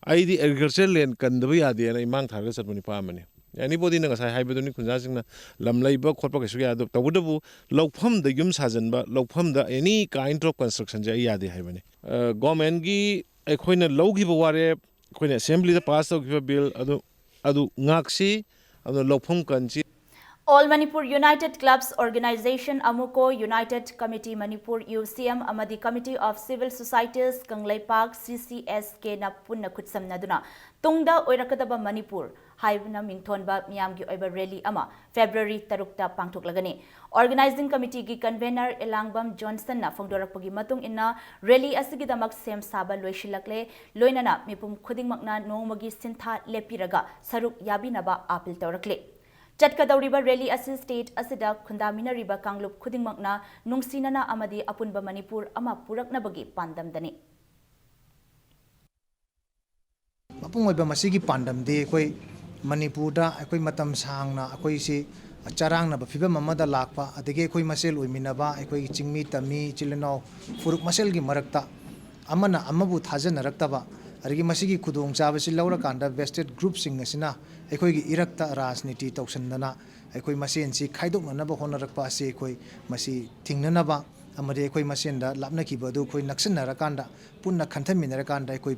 ꯑꯩꯗꯤ agriculture land ꯀꯟꯗꯕ ꯌꯥꯗꯦꯅ ꯏꯃꯥꯡ ꯊꯥꯔꯒ ꯆꯠꯄ ꯅꯨꯄꯥ ꯑꯃꯅꯤ꯫ Anybodyꯅ ꯉꯁꯥꯏ ꯍꯥꯏꯕꯗꯨꯅꯤ, ꯈꯨꯟꯖꯥꯁꯤꯡꯅ ꯂꯝ ꯂꯩꯕ ꯈꯣꯠꯄ ꯀꯩꯁꯨ ꯌꯥꯗꯕ, ꯇꯧꯕꯇꯕꯨ ꯂꯧꯐꯝꯗ ꯌꯨꯝ ꯁꯥꯖꯟꯕ, ꯂꯧꯐꯝꯗ any kind of constructionꯁꯦ ꯑꯩ ꯌꯥꯗꯦ ꯍꯥꯏꯕꯅꯤ꯫ ꯑ, governmentꯀꯤ ꯑꯩꯈꯣꯏꯅ ꯂꯧꯈꯤꯕ ꯋꯥꯔꯦꯞ, ꯑꯩꯈꯣꯏꯅ assemblyꯗ pass ꯇꯧꯈꯤꯕ bill ꯑꯗꯨ, ꯑꯗꯨ ꯉꯥꯛꯁꯤ꯫ ꯑꯗꯨꯅ ꯂꯧꯐꯝ ꯀꯟꯁꯤ꯫ All Manipur United Clubs Organization, ꯑꯃꯨꯀꯣ, United Committee Manipur, U C M, ꯑꯃꯗꯤ Committee of Civil Societies Kangleipak, C C S K ꯅ ꯄꯨꯟꯅ ꯈꯨꯠꯁꯝꯅꯗꯨꯅ ꯇꯨꯡꯗ ꯑꯣꯏꯔꯛꯀꯗꯕ ꯃꯅꯤꯄꯨꯔ ꯍꯥꯏꯕꯅ ꯃꯤꯡꯊꯣꯟꯕ ꯃꯤꯌꯥꯝꯒꯤ ꯑꯣꯏꯕ rally ꯑꯃ February ꯇꯔꯨꯛꯇ ꯄꯥꯡꯊꯣꯛꯂꯒꯅꯤ꯫ Organizing Committee ꯒꯤ convener ꯏꯂꯥꯡꯕꯝ ꯖꯣꯟꯁꯟꯅ ꯐꯣꯡꯗꯣꯔꯛꯄꯒꯤ ꯃꯇꯨꯡ ꯏꯟꯅ, rally ꯑꯁꯤꯒꯤꯗꯃꯛ ꯁꯦꯝ ꯁꯥꯕ ꯂꯣꯏꯁꯤꯜꯂꯛꯂꯦ, ꯂꯣꯏꯅꯅ ꯃꯤꯄꯨꯝ ꯈꯨꯗꯤꯡꯃꯛꯅ ꯅꯣꯡꯃꯒꯤ ꯁꯤꯟꯊꯥ ꯂꯦꯞꯄꯤꯔꯒ ꯁꯔꯨꯛ ꯌꯥꯕꯤꯅꯕ appeal ꯇꯧꯔꯛꯂꯤ꯫ ꯆꯠꯀꯗꯧꯔꯤꯕ rally ꯑꯁꯤ state ꯑꯁꯤꯗ ꯈꯨꯟꯗꯥꯃꯤꯟꯅꯔꯤꯕ ꯀꯥꯡꯂꯨꯞ ꯈꯨꯗꯤꯡꯃꯛꯅ ꯅꯨꯡꯁꯤꯅꯅ ꯑꯃꯗꯤ ꯑꯄꯨꯟꯕ ꯃꯅꯤꯄꯨꯔ ꯑꯃ ꯄꯨꯔꯛꯅꯕꯒꯤ ꯄꯥꯟꯗꯝꯗꯅꯤ꯫ ꯃꯄꯨꯡ ꯑꯣꯏꯕ ꯃꯁꯤꯒꯤ ꯄꯥꯟꯗꯝꯗꯤ ꯑꯩꯈꯣꯏ ꯃꯅꯤꯄꯨꯔꯗ ꯑꯩꯈꯣꯏ ꯃꯇꯝ ꯁꯥꯡꯅ ꯑꯩꯈꯣꯏꯁꯤ ꯆꯔꯥꯡꯅꯕ ꯐꯤꯕꯝ ꯑꯃꯗ ꯂꯥꯛꯄ, ꯑꯗꯒꯤ ꯑꯩꯈꯣꯏ ꯃꯁꯦꯜ ꯑꯣꯏꯃꯤꯟꯅꯕ, ꯑꯩꯈꯣꯏꯒꯤ ꯆꯤꯡꯃꯤ ꯇꯝꯃꯤ ꯏꯆꯤꯜ ꯏꯅꯥꯎ ꯐꯨꯔꯨꯞ ꯃꯁꯦꯜꯒꯤ ꯃꯔꯛꯇ ꯑꯃꯅ ꯑꯃꯕꯨ ꯊꯥꯖꯅꯔꯛꯇꯕ, ꯑꯗꯒꯤ ꯃꯁꯤꯒꯤ ꯈꯨꯗꯣꯡꯆꯥꯕꯁꯤ ꯂꯧꯔꯀꯥꯟꯗ vested group ꯁꯤꯡ ꯑꯁꯤꯅ ꯑꯩꯈꯣꯏꯒꯤ ꯏꯔꯛꯇ ꯔꯥꯖꯅꯤꯇꯤ ꯇꯧꯁꯤꯟꯗꯅ ꯑꯩꯈꯣꯏ ꯃꯁꯦꯟꯁꯤ ꯈꯥꯏꯗꯣꯛꯅꯅꯕ ꯍꯣꯠꯅꯔꯛꯄ ꯑꯁꯤ ꯑꯩꯈꯣꯏ ꯃꯁꯤ ꯊꯤꯡꯅꯅꯕ ꯑꯃꯗꯤ ꯑꯩꯈꯣꯏ ꯃꯁꯦꯟꯗ ꯂꯥꯞꯅꯈꯤꯕ ꯑꯗꯨ ꯑꯩꯈꯣꯏ ꯅꯛꯁꯤꯟꯅꯔꯀꯥꯟꯗ, ꯄꯨꯟꯅ ꯈꯟꯊꯃꯤꯟꯅꯔꯀꯥꯟꯗ ꯑꯩꯈꯣꯏ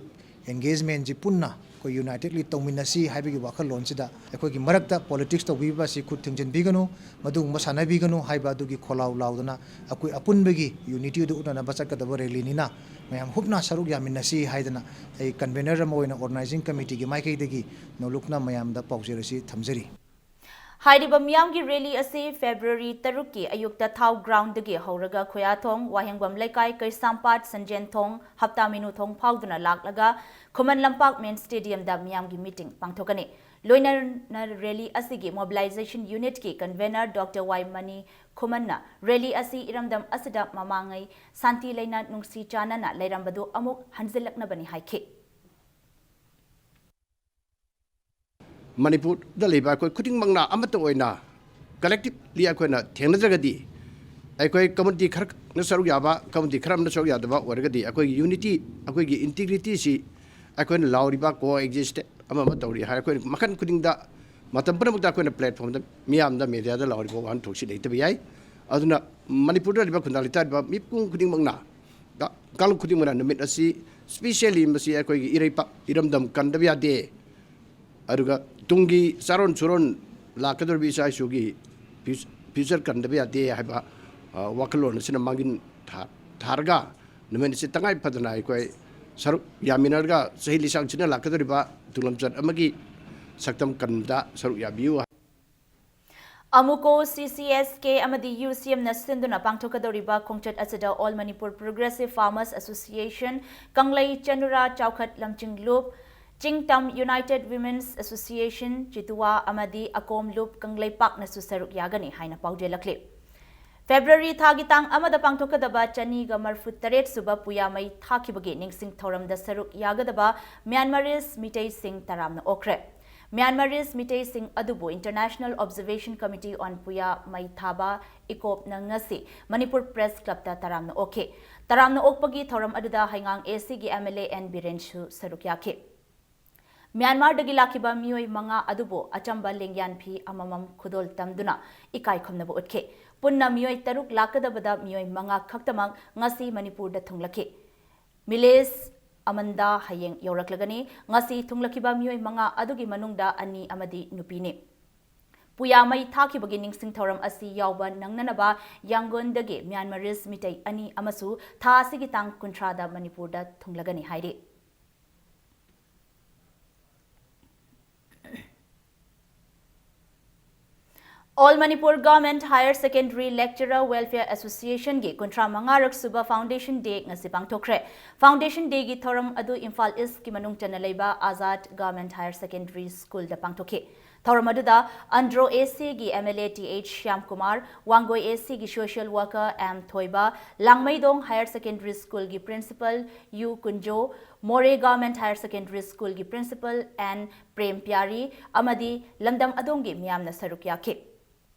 engagement ꯁꯤ ꯄꯨꯟꯅ ꯑꯩꯈꯣꯏ unitedly ꯇꯧꯃꯤꯟꯅꯁꯤ ꯍꯥꯏꯕꯒꯤ ꯋꯥꯈꯜꯂꯣꯟꯁꯤꯗ ꯑꯩꯈꯣꯏꯒꯤ ꯃꯔꯛꯇ politics ꯇꯧꯕꯤꯕ ꯑꯁꯤ ꯈꯨꯠ ꯊꯤꯡꯖꯤꯟꯕꯤꯒꯅꯨ, ꯃꯗꯨꯒꯨꯝꯕ ꯁꯥꯟꯅꯕꯤꯒꯅꯨ ꯍꯥꯏꯕ ꯑꯗꯨꯒꯤ ꯈꯣꯜꯂꯥꯎ ꯂꯥꯎꯗꯅ ꯑꯩꯈꯣꯏ ꯑꯄꯨꯟꯕꯒꯤ unity ꯑꯗꯨ ꯎꯠꯅꯅꯕ ꯆꯠꯀꯗꯕ rally ꯅꯤꯅ ꯃꯌꯥꯝ ꯍꯨꯞꯅ ꯁꯔꯨꯛ ꯌꯥꯃꯤꯟꯅꯁꯤ ꯍꯥꯏꯗꯅ ꯑꯩ convener ꯑꯃ ꯑꯣꯏꯅ organizing committee ꯒꯤ ꯃꯥꯏꯀꯩꯗꯒꯤ ꯅꯣꯂꯨꯛꯅ ꯃꯌꯥꯝꯗ ꯄꯥꯎꯖꯦꯜ ꯑꯁꯤ ꯊꯝꯖꯔꯤ꯫ ꯍꯥꯏꯔꯤꯕ ꯃꯤꯌꯥꯝꯒꯤ rally ꯑꯁꯤ February ꯇꯔꯨꯛꯀꯤ ꯑꯌꯨꯛꯇ ꯊꯥꯎ ground ꯗꯒꯤ ꯍꯧꯔꯒ ꯈꯨꯌꯥꯊꯣꯡ, ꯋꯥꯍꯦꯡꯕꯝ ꯂꯩꯀꯥꯏ, ꯀꯩꯁꯥꯝꯄꯥꯠ, ꯁꯟꯖꯦꯟꯊꯣꯡ, ꯍꯞꯇꯥꯃꯤꯅꯨꯊꯣꯡ ꯐꯥꯎꯗꯨꯅ ꯂꯥꯛꯂꯒ ꯈꯨꯃꯟ ꯂꯝꯄꯥꯛ main stadium ꯗ ꯃꯤꯌꯥꯝꯒꯤ meeting ꯄꯥꯡꯊꯣꯛꯀꯅꯤ꯫ ꯂꯣꯏꯅꯅ rally ꯑꯁꯤꯒꯤ mobilization unit ꯀꯤ convener Doctor ꯋꯥꯏ ꯃꯅꯤ ꯈꯨꯃꯟꯅ rally ꯑꯁꯤ ꯏꯔꯝꯗꯝ ꯑꯁꯤꯗ ꯃꯃꯥꯡꯉꯩ ꯁꯥꯟꯇꯤ ꯂꯩꯅ ꯅꯨꯡꯁꯤ ꯆꯥꯟꯅꯅ ꯂꯩꯔꯝꯕꯗꯨ ꯑꯃꯨꯛ ꯍꯟꯖꯤꯜꯂꯛꯅꯕꯅꯤ ꯍꯥꯏꯈꯤ꯫ ꯃꯅꯤꯄꯨꯔꯗ ꯂꯩꯕ ꯑꯩꯈꯣꯏ ꯈꯨꯗꯤꯡꯃꯛꯅ ꯑꯃꯠꯇ ꯑꯣꯏꯅ collectively ꯑꯩꯈꯣꯏꯅ ꯊꯦꯡꯅꯗ꯭ꯔꯒꯗꯤ, ꯑꯩꯈꯣꯏ community ꯈꯔꯅ ꯁꯔꯨꯛ ꯌꯥꯕ, community ꯈꯔ ꯑꯃꯅ ꯁꯔꯨꯛ ꯌꯥꯗꯕ ꯑꯣꯏꯔꯒꯗꯤ, ꯑꯩꯈꯣꯏꯒꯤ unity, ꯑꯩꯈꯣꯏꯒꯤ integrity ꯁꯤ ꯑꯩꯈꯣꯏꯅ ꯂꯥꯎꯔꯤꯕ co-exist ꯑꯃ ꯑꯃ ꯇꯧꯔꯤ ꯍꯥꯏꯔ ꯑꯩꯈꯣꯏꯅ ꯃꯈꯜ ꯈꯨꯗꯤꯡꯗ ꯃꯇꯝ ꯄꯨꯝꯅꯃꯛꯇ ꯑꯩꯈꯣꯏꯅ platform ꯗ ꯃꯤꯌꯥꯝꯗ, media ꯗ ꯂꯥꯎꯔꯤꯕ ꯋꯥꯍꯟꯊꯣꯛꯁꯤ ꯂꯩꯇꯕ ꯌꯥꯏ꯫ ꯑꯗꯨꯅ ꯃꯅꯤꯄꯨꯔꯗ ꯂꯩꯔꯤꯕ ꯈꯨꯟꯗꯥ ꯂꯩꯇꯥꯔꯤꯕ ꯃꯤꯄꯨꯝ ꯈꯨꯗꯤꯡꯃꯛꯅ, ꯀꯥꯡꯂꯨꯞ ꯈꯨꯗꯤꯡꯃꯛꯅ ꯅꯨꯃꯤꯠ ꯑꯁꯤ specially ꯃꯁꯤ ꯑꯩꯈꯣꯏꯒꯤ ꯏꯔꯩꯄꯥꯛ ꯏꯔꯝꯗꯝ ꯀꯟꯗꯕ ꯌꯥꯗꯦ, ꯑꯗꯨꯒ ꯇꯨꯡꯒꯤ ꯆꯥꯔꯣꯟ ꯁꯨꯔꯣꯟ ꯂꯥꯛꯀꯗꯧꯔꯤꯕ ꯏꯆꯥ ꯏꯁꯨꯒꯤ ꯐ꯭ꯌꯨ-, ꯐ꯭ꯌꯨꯆꯔ ꯀꯟꯗꯕ ꯌꯥꯗꯦ ꯍꯥꯏꯕ, ꯑ, ꯋꯥꯈꯜꯂꯣꯟ ꯑꯁꯤꯅ ꯃꯥꯡꯖꯤꯟ ꯊꯥ-, ꯊꯥꯔꯒ ꯅꯨꯃꯤꯠ ꯑꯁꯤ ꯇꯉꯥꯏ ꯐꯗꯅ ꯑꯩꯈꯣꯏ ꯁꯔꯨꯛ ꯌꯥꯃꯤꯟꯅꯔꯒ ꯆꯍꯤ ꯂꯤꯁꯥꯡꯁꯤꯠꯅ ꯂꯥꯛꯀꯗꯧꯔꯤꯕ ꯇꯨꯡꯂꯝꯆꯠ ꯑꯃꯒꯤ ꯁꯛꯇꯝ ꯀꯟꯕꯗ ꯁꯔꯨꯛ ꯌꯥꯕꯤꯌꯨ꯫ ꯑꯃꯨꯀꯣ CCSK ꯑꯃꯗꯤ UCMꯅ ꯁꯤꯟꯗꯨꯅ ꯄꯥꯡꯊꯣꯛꯀꯗꯧꯔꯤꯕ ꯈꯣꯡꯆꯠ ꯑꯁꯤꯗ All Manipur Progressive Farmers Association, ꯀꯪꯂꯩ ꯆꯅꯨꯔꯥ ꯆꯥꯎꯈꯠ ꯂꯝꯖꯤꯡꯂꯨꯞ, ꯆꯤꯡꯇꯝ United Women's Association, ꯆꯤꯇꯨꯋꯥ ꯑꯃꯗꯤ ꯑꯀꯣꯝ ꯂꯨꯞ ꯀꯪꯂꯩꯄꯥꯛꯅꯁꯨ ꯁꯔꯨꯛ ꯌꯥꯒꯅꯤ ꯍꯥꯏꯅ ꯄꯥꯎꯖꯦꯜꯂꯛꯂꯤ꯫ ꯐꯦꯕ꯭ꯔꯨꯋꯥꯔꯤ ꯊꯥꯒꯤ ꯇꯥꯡ ꯑꯃꯗ ꯄꯥꯡꯊꯣꯛꯀꯗꯕ ꯆꯅꯤꯒ ꯃꯔꯤꯐꯨ ꯇꯔꯦꯠ ꯁꯨꯕ ꯄꯨꯌꯥ ꯃꯩ ꯊꯥꯈꯤꯕꯒꯤ ꯅꯤꯡꯁꯤꯡ ꯊꯧꯔꯝꯗ ꯁꯔꯨꯛ ꯌꯥꯒꯗꯕ ꯃ꯭ꯌꯥꯟꯃꯥꯔꯤꯁ ꯃꯤꯇꯩꯁꯤꯡ ꯇꯔꯥꯝꯅ ꯑꯣꯛꯈ꯭ꯔꯦ꯫ ꯃ꯭ꯌꯥꯟꯃꯥꯔꯤꯁ ꯃꯤꯇꯩꯁꯤꯡ ꯑꯗꯨꯕꯨ International Observation Committee on ꯄꯨꯌꯥ ꯃꯩ ꯊꯥꯕ, ꯏꯀꯣꯞꯅ ꯉꯁꯤ ꯃꯅꯤꯄꯨꯔ ꯄ꯭ꯔꯦꯁ ꯀ꯭ꯂꯕꯇ ꯇꯔꯥꯝꯅ ꯑꯣꯛꯈꯤ꯫ ꯇꯔꯥꯝꯅ ꯑꯣꯛꯄꯒꯤ ꯊꯧꯔꯝ ꯑꯗꯨꯗ ꯍꯩꯉꯥꯡ ACꯒꯤ MLA ꯑꯦꯟ ꯕꯤꯔꯦꯟꯁꯨ ꯁꯔꯨꯛ ꯌꯥꯈꯤ꯫ ꯃ꯭ꯌꯥꯟꯃꯥꯔꯗꯒꯤ ꯂꯥꯛꯈꯤꯕ ꯃꯤꯑꯣꯏ ꯃꯉꯥ ꯑꯗꯨꯕꯨ ꯑꯆꯝꯕ ꯂꯦꯡꯌꯥꯟ ꯐꯤ ꯑꯃꯃꯝ ꯈꯨꯗꯣꯜ ꯇꯝꯗꯨꯅ ꯏꯀꯥꯏ ꯈꯨꯝꯅꯕ ꯎꯠꯈꯤ꯫ ꯄꯨꯟꯅ ꯃꯤꯑꯣꯏ ꯇꯔꯨꯛ ꯂꯥꯛꯀꯗꯕꯗ ꯃꯤꯑꯣꯏ ꯃꯉꯥ ꯈꯛꯇꯃꯛ ꯉꯁꯤ ꯃꯅꯤꯄꯨꯔꯗ ꯊꯨꯡꯂꯛꯈꯤ꯫ ꯃꯤꯂꯦꯁ ꯑꯃꯟꯗꯥ ꯍꯌꯦꯡ ꯌꯧꯔꯛꯂꯒꯅꯤ꯫ ꯉꯁꯤ ꯊꯨꯡꯂꯛꯈꯤꯕ ꯃꯤꯑꯣꯏ ꯃꯉꯥ ꯑꯗꯨꯒꯤ ꯃꯅꯨꯡꯗ ꯑꯅꯤ ꯑꯃꯗꯤ ꯅꯨꯄꯤꯅꯤ꯫ ꯄꯨꯌꯥ ꯃꯩ ꯊꯥꯈꯤꯕꯒꯤ ꯅꯤꯡꯁꯤꯡ ꯊꯧꯔꯝ ꯑꯁꯤ ꯌꯥꯎꯕ ꯅꯪꯅꯅꯕ ꯌꯥꯡꯒꯣꯟꯗꯒꯤ ꯃ꯭ꯌꯥꯟꯃꯥꯔꯤꯁ ꯃꯤꯇꯩ ꯑꯅꯤ ꯑꯃꯁꯨ ꯊꯥ ꯑꯁꯤꯒꯤ ꯇꯥꯡ ꯀꯨꯟꯊ꯭ꯔꯥꯗ ꯃꯅꯤꯄꯨꯔꯗ ꯊꯨꯡꯂꯒꯅꯤ ꯍꯥꯏꯔꯤ꯫ All Manipur Government Higher Secondary Lecturer Welfare Associationꯒꯤ ꯀꯨꯟꯊ꯭ꯔꯥ ꯃꯉꯥꯔꯛ ꯁꯨꯕ Foundation Day ꯉꯁꯤ ꯄꯥꯡꯊꯣꯛꯈ꯭ꯔꯦ꯫ Foundation Dayꯒꯤ ꯊꯧꯔꯝ ꯑꯗꯨ ꯏꯝꯐꯥꯜ Eastꯀꯤ ꯃꯅꯨꯡ ꯆꯟꯅ ꯂꯩꯕ ꯑꯥꯖꯥꯗ Government Higher Secondary Schoolꯗ ꯄꯥꯡꯊꯣꯛꯈꯤ꯫ ꯊꯧꯔꯝ ꯑꯗꯨꯗ ꯑꯟꯗ꯭ꯔꯣ ACꯒꯤ MLA T H Shyamkumar, Wangoi ACꯒꯤ social worker M Thoiba, Langmeidong Higher Secondary Schoolꯒꯤ Principal U Kunjo, Moreh Government Higher Secondary Schoolꯒꯤ Principal ꯑꯦꯟ ꯄ꯭ꯔꯦꯝ ꯄ꯭ꯌꯥꯔꯤ ꯑꯃꯗꯤ ꯂꯝꯗꯝ ꯑꯗꯣꯝꯒꯤ ꯃꯤꯌꯥꯝꯅ ꯁꯔꯨꯛ ꯌꯥꯈꯤ꯫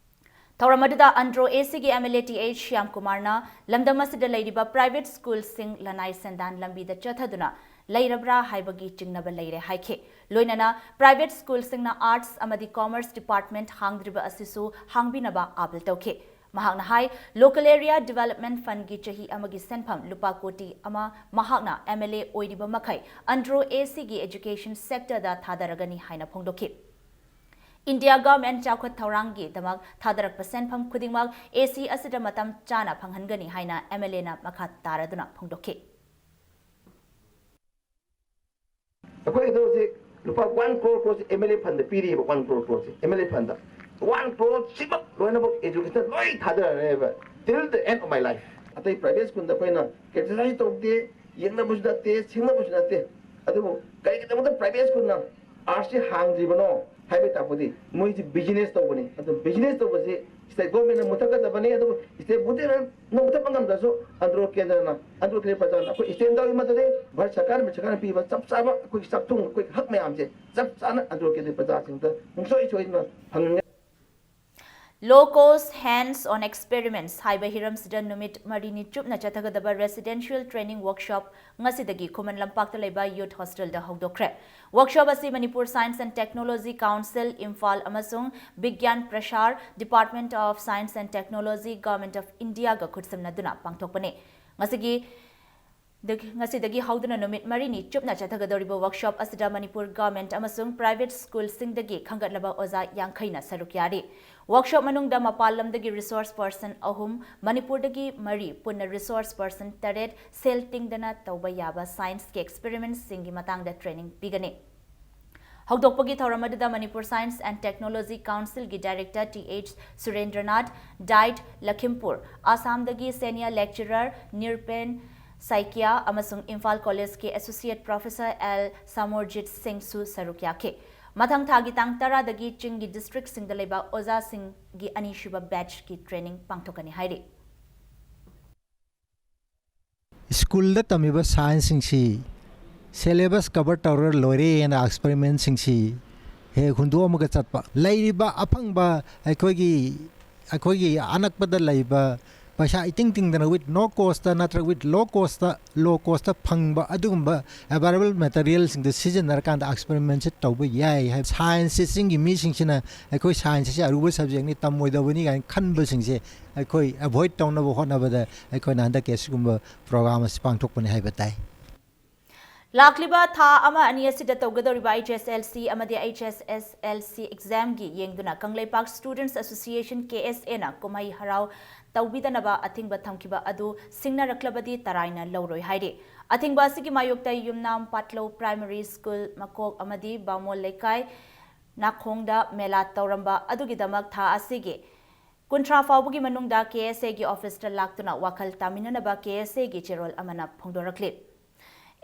ꯊꯧꯔꯝ ꯑꯗꯨꯗ ꯑꯟꯗ꯭ꯔꯣ ACꯒꯤ MLA ꯇꯤ ꯑꯩꯆ ꯁ꯭ꯌꯥꯝꯀꯨꯃꯥꯔꯅ ꯂꯝꯗꯝ ꯑꯁꯤꯗ ꯂꯩꯔꯤꯕ private schoolꯁꯤꯡ ꯂꯅꯥꯏ ꯁꯦꯟꯗꯥꯟ ꯂꯝꯕꯤꯗ ꯆꯠꯊꯗꯨꯅ ꯂꯩꯔꯕ꯭ꯔꯥ ꯍꯥꯏꯕꯒꯤ ꯆꯤꯡꯅꯕ ꯂꯩꯔꯦ ꯍꯥꯏꯈꯤ꯫ ꯂꯣꯏꯅꯅ private schoolꯁꯤꯡꯅ Arts ꯑꯃꯗꯤ Commerce Department ꯍꯥꯡꯗ꯭ꯔꯤꯕ ꯑꯁꯤꯁꯨ ꯍꯥꯡꯕꯤꯅꯕ ꯑꯥꯄꯤꯜ ꯇꯧꯈꯤ꯫ ꯃꯍꯥꯛꯅ ꯍꯥꯏ, Local Area Development Fundꯒꯤ ꯆꯍꯤ ꯑꯃꯒꯤ ꯁꯦꯟꯐꯝ ꯂꯨꯄꯥ ꯀꯣꯇꯤ ꯑꯃ ꯃꯍꯥꯛꯅ MLA ꯑꯣꯏꯔꯤꯕ ꯃꯈꯩ Andro ACꯒꯤ education sectorꯗ ꯊꯥꯗꯔꯒꯅꯤ ꯍꯥꯏꯅ ꯐꯣꯡꯗꯣꯛꯈꯤ꯫ India Government ꯆꯥꯎꯈꯠ ꯊꯧꯔꯥꯡꯒꯤꯗꯃꯛ ꯊꯥꯗꯔꯛꯄ ꯁꯦꯟꯐꯝ ꯈꯨꯗꯤꯡꯃꯛ AC ꯑꯁꯤꯗ ꯃꯇꯝ ꯆꯥꯅ ꯐꯪꯍꯟꯒꯅꯤ ꯍꯥꯏꯅ MLAꯅ ꯃꯈꯥ ꯇꯥꯔꯗꯨꯅ ꯐꯣꯡꯗꯣꯛꯈꯤ꯫ ꯑꯩꯈꯣꯏꯒꯤꯗ ꯍꯧꯖꯤꯛ ꯂꯨꯄꯥ one crore crore M L A fund ꯄꯤꯔꯤꯕ, one crore crore M L A fund. One crore ꯁꯤꯃꯛ ꯂꯣꯏꯅꯃꯛ education ꯂꯣꯏ ꯊꯥꯗꯔꯅꯦꯕ, till the end of my life꯫ ꯑꯇꯩ private schoolꯗ ꯑꯩꯈꯣꯏꯅ criticize ꯇꯧꯗꯦ, ꯌꯦꯡꯅꯕꯁꯨ ꯅꯠꯇꯦ, ꯁꯤꯡꯅꯕꯁꯨ ꯅꯠꯇꯦ꯫ ꯑꯗꯨꯕꯨ ꯀꯔꯤꯒꯤꯗꯃꯛꯇ private schoolꯅ artsꯁꯤ ꯍꯥꯡꯗ꯭ꯔꯤꯕꯅꯣ ꯍꯥꯏꯕ ꯇꯥꯛꯄꯗꯤ ꯃꯣꯏꯁꯤ business ꯇꯧꯕꯅꯤ꯫ ꯑꯗꯨ business ꯇꯧꯕꯁꯤ state governmentꯅ ꯃꯨꯊꯠꯀꯗꯕꯅꯤ꯫ ꯑꯗꯨꯕꯨ state ꯃꯨꯊꯠꯅ ꯃꯨꯊꯠꯄ ꯉꯝꯗ꯭ꯔꯁꯨ ꯑꯟꯗ꯭ꯔꯣ ꯀꯦꯟꯗ꯭ꯔꯅ, ꯑꯟꯗ꯭ꯔꯣ ꯀꯦꯟꯗ꯭ꯔ ꯄ꯭ꯔꯖꯥꯅ ꯑꯩꯈꯣꯏ stand ꯇꯧꯔꯤ ꯃꯗꯨꯗꯤ ꯚꯥꯔꯠ ꯁꯔꯀꯥꯔ, ꯁꯔꯀꯥꯔꯅ ꯄꯤꯕ ꯆꯞ ꯆꯥꯕ ꯑꯩꯈꯣꯏꯒꯤ ꯆꯥꯛꯊꯨꯡ, ꯑꯩꯈꯣꯏꯒꯤ ꯍꯛ ꯃꯌꯥꯝꯁꯦ ꯆꯞ ꯆꯥꯅ ꯑꯟꯗ꯭ꯔꯣ ꯀꯦꯟꯗ꯭ꯔ ꯄ꯭ꯔꯖꯥꯁꯤꯡꯗ ꯁꯨꯡꯁꯣꯏ ꯁꯣꯏꯗꯅ ꯐꯪꯍꯟꯒꯅꯤ꯫ Low cost hands on experiments ꯍꯥꯏꯕ ꯍꯤꯔꯝꯁꯤꯗ ꯅꯨꯃꯤꯠ ꯃꯔꯤꯅꯤ ꯆꯨꯞꯅ ꯆꯠꯊꯒꯗꯕ residential training workshop ꯉꯁꯤꯗꯒꯤ ꯈꯨꯃꯟ ꯂꯝꯄꯥꯛꯇ ꯂꯩꯕ youth hostelꯗ ꯍꯧꯗꯣꯛꯈ꯭ꯔꯦ꯫ Workshop ꯑꯁꯤ Manipur Science and Technology Council, Imphal ꯑꯃꯁꯨꯡ ꯕꯤꯒ꯭ꯌꯥꯟ ꯄ꯭ꯔꯁꯥꯔ, Department of Science and Technology, Government of Indiaꯒ ꯈꯨꯠꯁꯝꯅꯗꯨꯅ ꯄꯥꯡꯊꯣꯛꯄꯅꯤ꯫ ꯉꯁꯤꯒꯤ ꯗꯒꯤ, ꯉꯁꯤꯗꯒꯤ ꯍꯧꯗꯨꯅ ꯅꯨꯃꯤꯠ ꯃꯔꯤꯅꯤ ꯆꯨꯞꯅ ꯆꯠꯊꯒꯗꯧꯔꯤꯕ workshop ꯑꯁꯤꯗ ꯃꯅꯤꯄꯨꯔ government ꯑꯃꯁꯨꯡ private schoolꯁꯤꯡꯗꯒꯤ ꯈꯟꯒꯠꯂꯕ ꯑꯣꯖꯥ ꯌꯥꯡꯈꯩꯅ ꯁꯔꯨꯛ ꯌꯥꯔꯤ꯫ Workshop ꯃꯅꯨꯡꯗ ꯃꯄꯥꯟ ꯂꯝꯗꯒꯤ resource person ꯑꯍꯨꯝ, ꯃꯅꯤꯄꯨꯔꯗꯒꯤ ꯃꯔꯤ, ꯄꯨꯟꯅ resource person ꯇꯔꯦꯠ ꯁꯦꯜ ꯇꯤꯡꯗꯅ ꯇꯧꯕ ꯌꯥꯕ scienceꯀꯤ experimentꯁꯤꯡꯒꯤ ꯃꯇꯥꯡꯗ training ꯄꯤꯒꯅꯤ꯫ ꯍꯧꯗꯣꯛꯄꯒꯤ ꯊꯧꯔꯝ ꯑꯗꯨꯗ ꯃꯅꯤꯄꯨꯔ Science and Technology Councilꯒꯤ director T H Surendranath, DIET Lakhimpur, ꯑꯁꯥꯝꯗꯒꯤ senior lecturer ꯅꯤꯔꯄꯦꯟ ꯁꯥꯏꯀꯤꯌꯥ ꯑꯃꯁꯨꯡ ꯏꯝꯐꯥꯜ ꯀꯣꯂꯦꯖꯀꯤ associate professor ꯑꯦꯜ ꯁꯥꯃꯣꯔꯖꯤꯠ ꯁꯤꯡꯁꯨ ꯁꯔꯨꯛ ꯌꯥꯈꯤ꯫ ꯃꯊꯪ ꯊꯥꯒꯤ ꯇꯥꯡ ꯇꯔꯥꯗꯒꯤ ꯆꯤꯡꯒꯤ districtꯁꯤꯡꯗ ꯂꯩꯕ ꯑꯣꯖꯥꯁꯤꯡꯒꯤ ꯑꯅꯤꯁꯨꯕ batchꯀꯤ training ꯄꯥꯡꯊꯣꯛꯀꯅꯤ ꯍꯥꯏꯔꯤ꯫ ꯁ꯭ꯀꯨꯜꯗ ꯇꯝꯃꯤꯕ scienceꯁꯤꯡꯁꯤ syllabus cover ꯇꯧꯔꯒ ꯂꯣꯏꯔꯦꯅ experimentꯁꯤꯡꯁꯤ ꯍꯦꯛ ꯍꯨꯟꯗꯣꯛꯑꯝꯃꯒ ꯆꯠꯄ꯫ ꯂꯩꯔꯤꯕ ꯑꯐꯪꯕ ꯑꯩꯈꯣꯏꯒꯤ, ꯑꯩꯈꯣꯏꯒꯤ ꯑꯅꯛꯄꯗ ꯂꯩꯕ ꯄꯩꯁꯥ ꯏꯇꯤꯡ ꯇꯤꯡꯗꯅ with no cost ꯅꯠꯇ꯭ꯔꯒ with low cost, low cost ꯐꯪꯕ ꯑꯗꯨꯒꯨꯝꯕ available materialꯁꯤꯡꯗꯨ ꯁꯤꯖꯤꯟꯅꯔꯀꯥꯟꯗ experimentꯁꯦ ꯇꯧꯕ ꯌꯥꯏ ꯍꯥꯏꯕ꯫ Science teachingꯒꯤ ꯃꯤꯁꯤꯡꯁꯤꯅ ꯑꯩꯈꯣꯏ science ꯑꯁꯤ ꯑꯔꯨꯕ subjectꯅꯤ, ꯇꯝꯃꯣꯏꯗꯕꯅꯤ ꯀꯥꯏꯅ ꯈꯟꯕꯁꯤꯡꯁꯦ ꯑꯩꯈꯣꯏ avoid ꯇꯧꯅꯕ ꯍꯣꯠꯅꯕꯗ ꯑꯩꯈꯣꯏꯅ ꯍꯟꯗꯛꯀꯤ ꯑꯁꯤꯒꯨꯝꯕ program ꯑꯁꯤ ꯄꯥꯡꯊꯣꯛꯄꯅꯤ ꯍꯥꯏꯕ ꯇꯥꯏ꯫ ꯂꯥꯛꯂꯤꯕ ꯊꯥ ꯑꯃ ꯑꯅꯤ ꯑꯁꯤꯗ ꯇꯧꯒꯗꯧꯔꯤꯕ H S L C ꯑꯃꯗꯤ H S S L C examꯒꯤ ꯌꯦꯡꯗꯨꯅ Kangleipak Students Association, K S Aꯅ ꯀꯨꯝꯍꯩ ꯍꯔꯥꯎ ꯇꯧꯕꯤꯗꯅꯕ ꯑꯊꯤꯡꯕ ꯊꯝꯈꯤꯕ ꯑꯗꯨ ꯁꯤꯡꯅꯔꯛꯂꯕꯗꯤ ꯇꯔꯥꯏꯅ ꯂꯧꯔꯣꯏ ꯍꯥꯏꯔꯤ꯫ ꯑꯊꯤꯡꯕ ꯑꯁꯤꯒꯤ ꯃꯥꯌꯣꯛꯇ ꯌꯨꯝꯅꯥꯝ ꯄꯥꯠꯂꯧ Primary School ꯃꯀꯣꯛ ꯑꯃꯗꯤ ꯕꯥꯃꯣꯟ ꯂꯩꯀꯥꯏ ꯅꯥꯈꯣꯡꯗ ꯃꯦꯂꯥ ꯇꯧꯔꯝꯕ ꯑꯗꯨꯒꯤꯗꯃꯛ ꯊꯥ ꯑꯁꯤꯒꯤ ꯀꯨꯟꯊ꯭ꯔꯥ ꯐꯥꯎꯕꯒꯤ ꯃꯅꯨꯡꯗ K S Aꯒꯤ officeꯇ ꯂꯥꯛꯇꯨꯅ ꯋꯥꯈꯜ ꯇꯥꯃꯤꯟꯅꯅꯕ K S Aꯒꯤ ꯆꯦꯔꯣꯜ ꯑꯃꯅ ꯐꯣꯡꯗꯣꯔꯛꯂꯤ꯫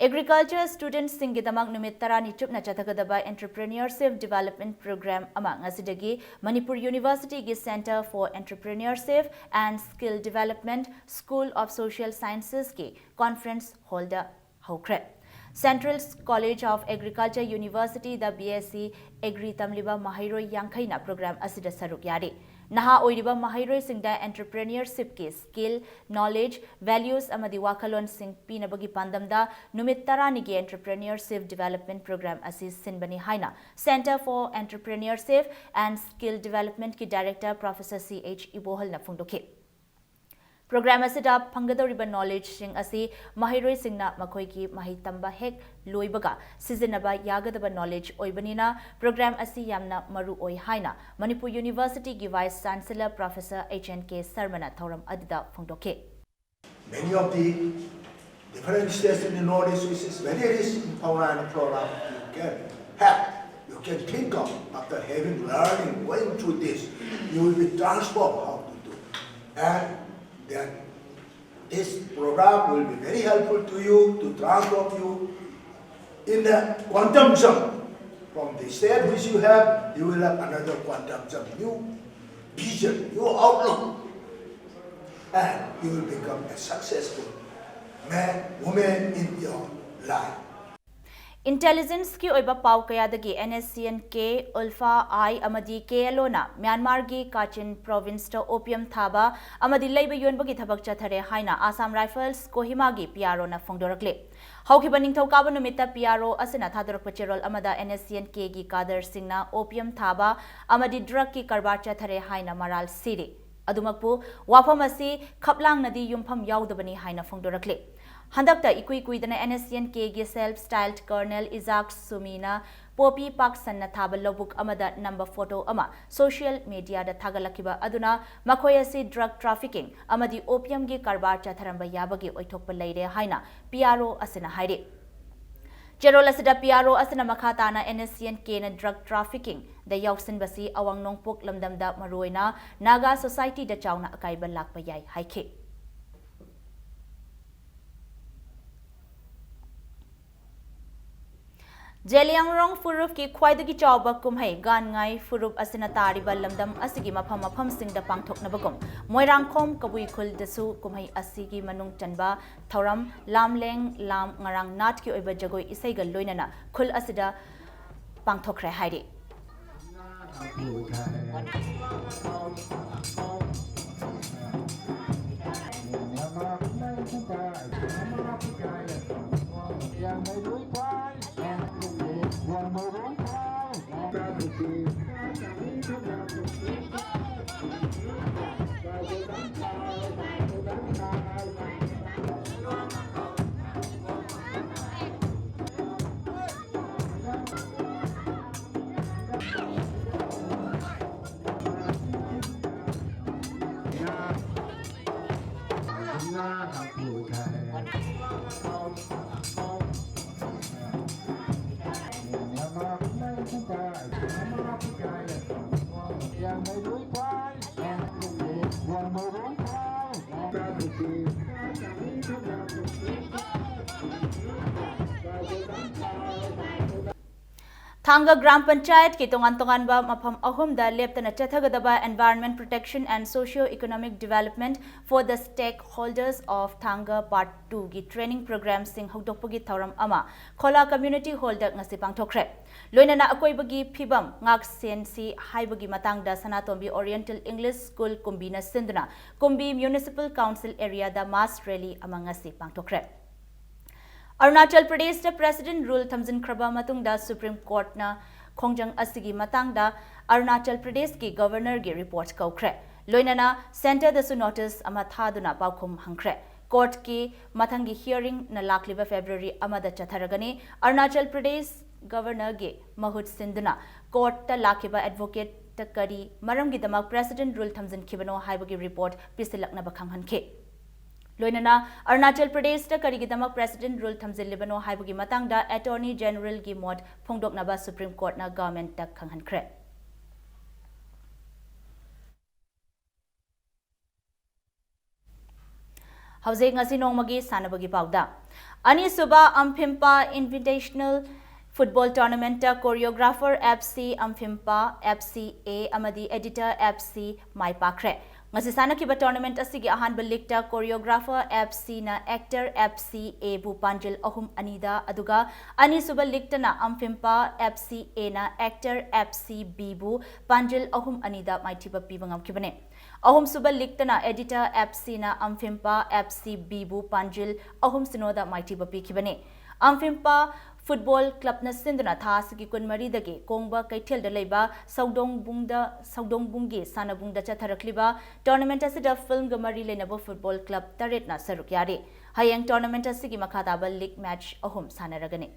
Agriculture studentꯁꯤꯡꯒꯤꯗꯃꯛ ꯅꯨꯃꯤꯠ ꯇꯔꯥꯅꯤ ꯆꯨꯞꯅ ꯆꯠꯊꯒꯗꯕ Entrepreneurship Development Program ꯑꯃ ꯉꯁꯤꯗꯒꯤ Manipur Universityꯒꯤ Centre for Entrepreneurship and Skill Development, School of Social Scienceski conference hallꯗ ꯍꯧꯈ꯭ꯔꯦ꯫ Central College of Agriculture Universityꯗ B S C Agri ꯇꯝꯂꯤꯕ ꯃꯍꯩꯔꯣꯏ ꯌꯥꯡꯈꯩꯅ program ꯑꯁꯤꯗ ꯁꯔꯨꯛ ꯌꯥꯔꯤ꯫ ꯅꯍꯥ ꯑꯣꯏꯔꯤꯕ ꯃꯍꯩꯔꯣꯏꯁꯤꯡꯗ entrepreneurshipꯀꯤ skill, knowledge, values ꯑꯃꯗꯤ ꯋꯥꯈꯜꯂꯣꯟꯁꯤꯡ ꯄꯤꯅꯕꯒꯤ ꯄꯥꯟꯗꯝꯗ ꯅꯨꯃꯤꯠ ꯇꯔꯥꯅꯤꯒꯤ Entrepreneurship Development Program ꯑꯁꯤ ꯁꯤꯟꯕꯅꯤ ꯍꯥꯏꯅ Centre for Entrepreneurship and Skill Developmentꯀꯤ Director Professor C H ꯏꯕꯣꯍꯜꯅ ꯐꯣꯡꯗꯣꯛꯈꯤ꯫ Program ꯑꯁꯤꯗ ꯐꯪꯒꯗꯧꯔꯤꯕ knowledgeꯁꯤꯡ ꯑꯁꯤ ꯃꯍꯩꯔꯣꯏꯁꯤꯡꯅ ꯃꯈꯣꯏꯒꯤ ꯃꯍꯩ ꯇꯝꯕ ꯍꯦꯛ ꯂꯣꯏꯕꯒ ꯁꯤꯖꯤꯟꯅꯕ ꯌꯥꯒꯗꯕ knowledge ꯑꯣꯏꯕꯅꯤꯅ program ꯑꯁꯤ ꯌꯥꯝꯅ ꯃꯔꯨ ꯑꯣꯏ ꯍꯥꯏꯅ Manipur Universityꯒꯤ Vice Chancellor Professor H N K ꯁꯔꯃꯅ ꯊꯧꯔꯝ ꯑꯗꯨꯗ ꯐꯣꯡꯗꯣꯛꯈꯤ꯫ Many of the different states in the Northeast, which is very rich in fauna and flora, you can have, you can think of after having learning, going through this, you will be transformed how to do. And then this program will be very helpful to you to transform you in the quantum jump. From the state which you have, you will have another quantum jump, new vision, new outlook, and you will become a successful man, woman in your life. Intelligence ꯀꯤ ꯑꯣꯏꯕ ꯄꯥꯎ ꯀꯌꯥꯗꯒꯤ NSCN K, ULFA I ꯑꯃꯗꯤ KLO ꯅ ꯃ꯭ꯌꯥꯟꯃꯥꯔꯒꯤ ꯀꯥꯆꯤꯟ province ꯇ opium ꯊꯥꯕ ꯑꯃꯗꯤ ꯂꯩꯕ ꯌꯣꯟꯕꯒꯤ ꯊꯕꯛ ꯆꯠꯊꯔꯦ ꯍꯥꯏꯅ Assam Rifles ꯀꯣꯍꯤꯃꯥꯒꯤ PRO ꯅ ꯐꯣꯡꯗꯣꯔꯛꯂꯤ꯫ ꯍꯧꯈꯤꯕ ꯅꯤꯡꯊꯧꯀꯥꯕ ꯅꯨꯃꯤꯠꯇ PRO ꯑꯁꯤꯅ ꯊꯥꯗꯣꯔꯛꯄ ꯆꯦꯔꯣꯜ ꯑꯃꯗ NSCN K ꯒꯤ cadre ꯁꯤꯡꯅ opium ꯊꯥꯕ ꯑꯃꯗꯤ drug ꯀꯤ ꯀꯔꯕꯥꯔ ꯆꯠꯊꯔꯦ ꯍꯥꯏꯅ ꯃꯔꯥꯜ ꯁꯤꯔꯤ꯫ ꯑꯗꯨꯃꯛꯄꯨ ꯋꯥꯐꯝ ꯑꯁꯤ ꯈꯞꯂꯥꯡꯅꯗꯤ ꯌꯨꯝꯐꯝ ꯌꯥꯎꯗꯕꯅꯤ ꯍꯥꯏꯅ ꯐꯣꯡꯗꯣꯔꯛꯂꯤ꯫ ꯍꯟꯗꯛꯇ ꯏꯀꯨꯏ ꯀꯨꯏꯗꯅ NSCN K ꯒꯤ self styled Colonel Isaac Sumi ꯅ ꯄꯣꯄꯤ ꯄꯥꯛ ꯁꯟꯅ ꯊꯥꯕ ꯂꯧꯕꯨꯛ ꯑꯃꯗ ꯅꯝꯕ photo ꯑꯃ social media ꯗ ꯊꯥꯒꯠꯂꯛꯈꯤꯕ ꯑꯗꯨꯅ ꯃꯈꯣꯏ ꯑꯁꯤ drug trafficking ꯑꯃꯗꯤ opium ꯒꯤ ꯀꯔꯕꯥꯔ ꯆꯠꯊꯔꯝꯕ ꯌꯥꯕꯒꯤ ꯑꯣꯏꯊꯣꯛꯄ ꯂꯩꯔꯦ ꯍꯥꯏꯅ PRO ꯑꯁꯤꯅ ꯍꯥꯏꯔꯤ꯫ ꯆꯦꯔꯣꯜ ꯑꯁꯤꯗ PRO ꯑꯁꯤꯅ ꯃꯈꯥ ꯇꯥꯅ NSCN K ꯅ drug trafficking ꯗ ꯌꯥꯎꯁꯤꯟꯕꯁꯤ ꯑꯋꯥꯡ ꯅꯣꯡꯄꯣꯛ ꯂꯝꯗꯝꯗ ꯃꯔꯨꯑꯣꯏꯅ ꯅꯥꯒꯥ society ꯗ ꯆꯥꯎꯅ ꯑꯀꯥꯏꯕ ꯂꯥꯛꯄ ꯌꯥꯏ ꯍꯥꯏꯈꯤ꯫ ꯖꯦꯂꯤꯌꯥꯡꯔꯣꯡ ꯐꯨꯔꯨꯞꯀꯤ ꯈ꯭ꯋꯥꯏꯗꯒꯤ ꯆꯥꯎꯕ ꯀꯨꯝꯍꯩ ꯒꯥꯟꯉꯥꯏ ꯐꯨꯔꯨꯞ ꯑꯁꯤꯅ ꯇꯥꯔꯤꯕ ꯂꯝꯗꯝ ꯑꯁꯤꯒꯤ ꯃꯐꯝ ꯃꯐꯝꯁꯤꯡꯗ ꯄꯥꯡꯊꯣꯛꯅꯕꯒꯨꯝ, ꯃꯣꯏꯔꯥꯡꯈꯣꯝ ꯀꯕꯨꯏ ꯈꯨꯜꯗꯁꯨ ꯀꯨꯝꯍꯩ ꯑꯁꯤꯒꯤ ꯃꯅꯨꯡ ꯆꯟꯕ ꯊꯧꯔꯝ ꯂꯥꯝꯂꯦꯡ ꯂꯥꯝ ꯉꯔꯥꯡ ꯅꯥꯠꯀꯤ ꯑꯣꯏꯕ ꯖꯒꯣꯏ ꯏꯁꯩꯒ ꯂꯣꯏꯅꯅ ꯈꯨꯜ ꯑꯁꯤꯗ ꯄꯥꯡꯊꯣꯛꯈ꯭ꯔꯦ ꯍꯥꯏꯔꯤ꯫ ꯊꯥꯡꯒ ꯒ꯭ꯔꯥꯝ ꯄꯟꯆꯥꯌꯠꯀꯤ ꯇꯣꯉꯥꯟ ꯇꯣꯉꯥꯟꯕ ꯃꯐꯝ ꯑꯍꯨꯝꯗ ꯂꯦꯞꯇꯅ ꯆꯠꯊꯒꯗꯕ Environment Protection and Socio Economic Development for the Stakeholders of Thanga Part Two ꯒꯤ training programꯁꯤꯡ ꯍꯧꯗꯣꯛꯄꯒꯤ ꯊꯧꯔꯝ ꯑꯃ ꯈꯣꯂꯥ Community Hallꯗ ꯉꯁꯤ ꯄꯥꯡꯊꯣꯛꯈ꯭ꯔꯦ꯫ ꯂꯣꯏꯅꯅ ꯑꯀꯣꯏꯕꯒꯤ ꯐꯤꯕꯝ ꯉꯥꯛ ꯁꯦꯟꯁꯤ ꯍꯥꯏꯕꯒꯤ ꯃꯇꯥꯡꯗ ꯁꯅꯥꯇꯣꯝꯕꯤ Oriental English School ꯀꯨꯝꯕꯤꯅ ꯁꯤꯟꯗꯨꯅ ꯀꯨꯝꯕꯤ Municipal Council areaꯗ mass rally ꯑꯃ ꯉꯁꯤ ꯄꯥꯡꯊꯣꯛꯈ꯭ꯔꯦ꯫ ꯑꯔꯨꯅꯥꯆꯜ ꯄ꯭ꯔꯗꯦꯁꯇ President Rule ꯊꯝꯖꯤꯟꯈ꯭ꯔꯕ ꯃꯇꯨꯡꯗ Supreme Courtꯅ ꯈꯣꯡꯖꯪ ꯑꯁꯤꯒꯤ ꯃꯇꯥꯡꯗ ꯑꯔꯨꯅꯥꯆꯜ ꯄ꯭ꯔꯗꯦꯁꯀꯤ Governorꯒꯤ report ꯀꯧꯈ꯭ꯔꯦ꯫ ꯂꯣꯏꯅꯅ Centreꯗꯁꯨ notice ꯑꯃ ꯊꯥꯗꯨꯅ ꯄꯥꯎꯈꯨꯝ ꯍꯪꯈ꯭ꯔꯦ꯫ Courtꯀꯤ ꯃꯊꯪꯒꯤ hearingꯅ ꯂꯥꯛꯂꯤꯕ February ꯑꯃꯗ ꯆꯠꯊꯔꯒꯅꯤ꯫ ꯑꯔꯨꯅꯥꯆꯜ ꯄ꯭ꯔꯗꯦꯁ Governorꯒꯤ ꯃꯍꯨꯠ ꯁꯤꯟꯗꯨꯅ courtꯇ ꯂꯥꯛꯈꯤꯕ advocateꯇ ꯀꯔꯤ ꯃꯔꯝꯒꯤꯗꯃꯛ President Rule ꯊꯝꯖꯤꯟꯈꯤꯕꯅꯣ ꯍꯥꯏꯕꯒꯤ report ꯄꯤꯁꯤꯜꯂꯛꯅꯕ ꯈꯪꯍꯟꯈꯤ꯫ ꯂꯣꯏꯅꯅ ꯑꯔꯨꯅꯥꯆꯜ ꯄ꯭ꯔꯗꯦꯁꯇ ꯀꯔꯤꯒꯤꯗꯃꯛ President Rule ꯊꯝꯖꯤꯜꯂꯤꯕꯅꯣ ꯍꯥꯏꯕꯒꯤ ꯃꯇꯥꯡꯗ Attorney Generalꯒꯤ ꯃꯣꯠ ꯐꯣꯡꯗꯣꯛꯅꯕ Supreme Courtꯅ Governmentꯇ ꯈꯪꯍꯟꯈ꯭ꯔꯦ꯫ ꯍꯧꯖꯤꯛ ꯉꯁꯤ ꯅꯣꯡꯃꯒꯤ ꯁꯥꯟꯅꯕꯒꯤ ꯄꯥꯎꯗ꯫ ꯑꯅꯤꯁꯨꯕ ꯑꯝꯐꯤꯝꯄꯥ Invitational Football Tournamentꯇ Choreographer FC ꯑꯝꯐꯤꯝꯄꯥ, FCA ꯑꯃꯗꯤ Editor FC ꯃꯥꯏ ꯄꯥꯛꯈ꯭ꯔꯦ꯫ ꯉꯁꯤ ꯁꯥꯟꯅꯈꯤꯕ tournament ꯑꯁꯤꯒꯤ ꯑꯍꯥꯟꯕ leagueꯇ Choreographer FCꯅ Actor FCAꯕꯨ ꯄꯥꯟꯖꯤꯜ ꯑꯍꯨꯝ ꯑꯅꯤꯗ, ꯑꯗꯨꯒ ꯑꯅꯤꯁꯨꯕ leagueꯇꯅ ꯑꯝꯐꯤꯝꯄꯥ FCAꯅ Actor FCBꯕꯨ ꯄꯥꯟꯖꯤꯜ ꯑꯍꯨꯝ ꯑꯅꯤꯗ ꯃꯥꯏꯊꯤꯕ ꯄꯤꯕ ꯉꯝꯈꯤꯕꯅꯤ꯫ ꯑꯍꯨꯝꯁꯨꯕ leagueꯇꯅ Editor FCꯅ ꯑꯝꯐꯤꯝꯄꯥ FCBꯕꯨ ꯄꯥꯟꯖꯤꯜ ꯑꯍꯨꯝ ꯁꯤꯅꯣꯗ ꯃꯥꯏꯊꯤꯕ ꯄꯤꯈꯤꯕꯅꯤ꯫ ꯑꯝꯐꯤꯝꯄꯥ Football Clubꯅ ꯁꯤꯟꯗꯨꯅ ꯊꯥ ꯑꯁꯤꯒꯤ ꯀꯨꯟꯃꯔꯤꯗꯒꯤ ꯀꯣꯡꯕ ꯀꯩꯊꯦꯜꯗ ꯂꯩꯕ ꯁꯧꯗꯣꯡꯕꯨꯡꯗ, ꯁꯧꯗꯣꯡꯕꯨꯡꯒꯤ ꯁꯥꯟꯅꯕꯨꯡꯗ ꯆꯠꯊꯔꯛꯂꯤꯕ tournament ꯑꯁꯤꯗ filmꯒ ꯃꯔꯤ ꯂꯩꯅꯕ football club ꯇꯔꯦꯠꯅ ꯁꯔꯨꯛ ꯌꯥꯔꯤ꯫ ꯍꯌꯦꯡ tournament ꯑꯁꯤꯒꯤ ꯃꯈꯥ ꯇꯥꯕ league match ꯑꯍꯨꯝ ꯁꯥꯟꯅꯔꯒꯅꯤ꯫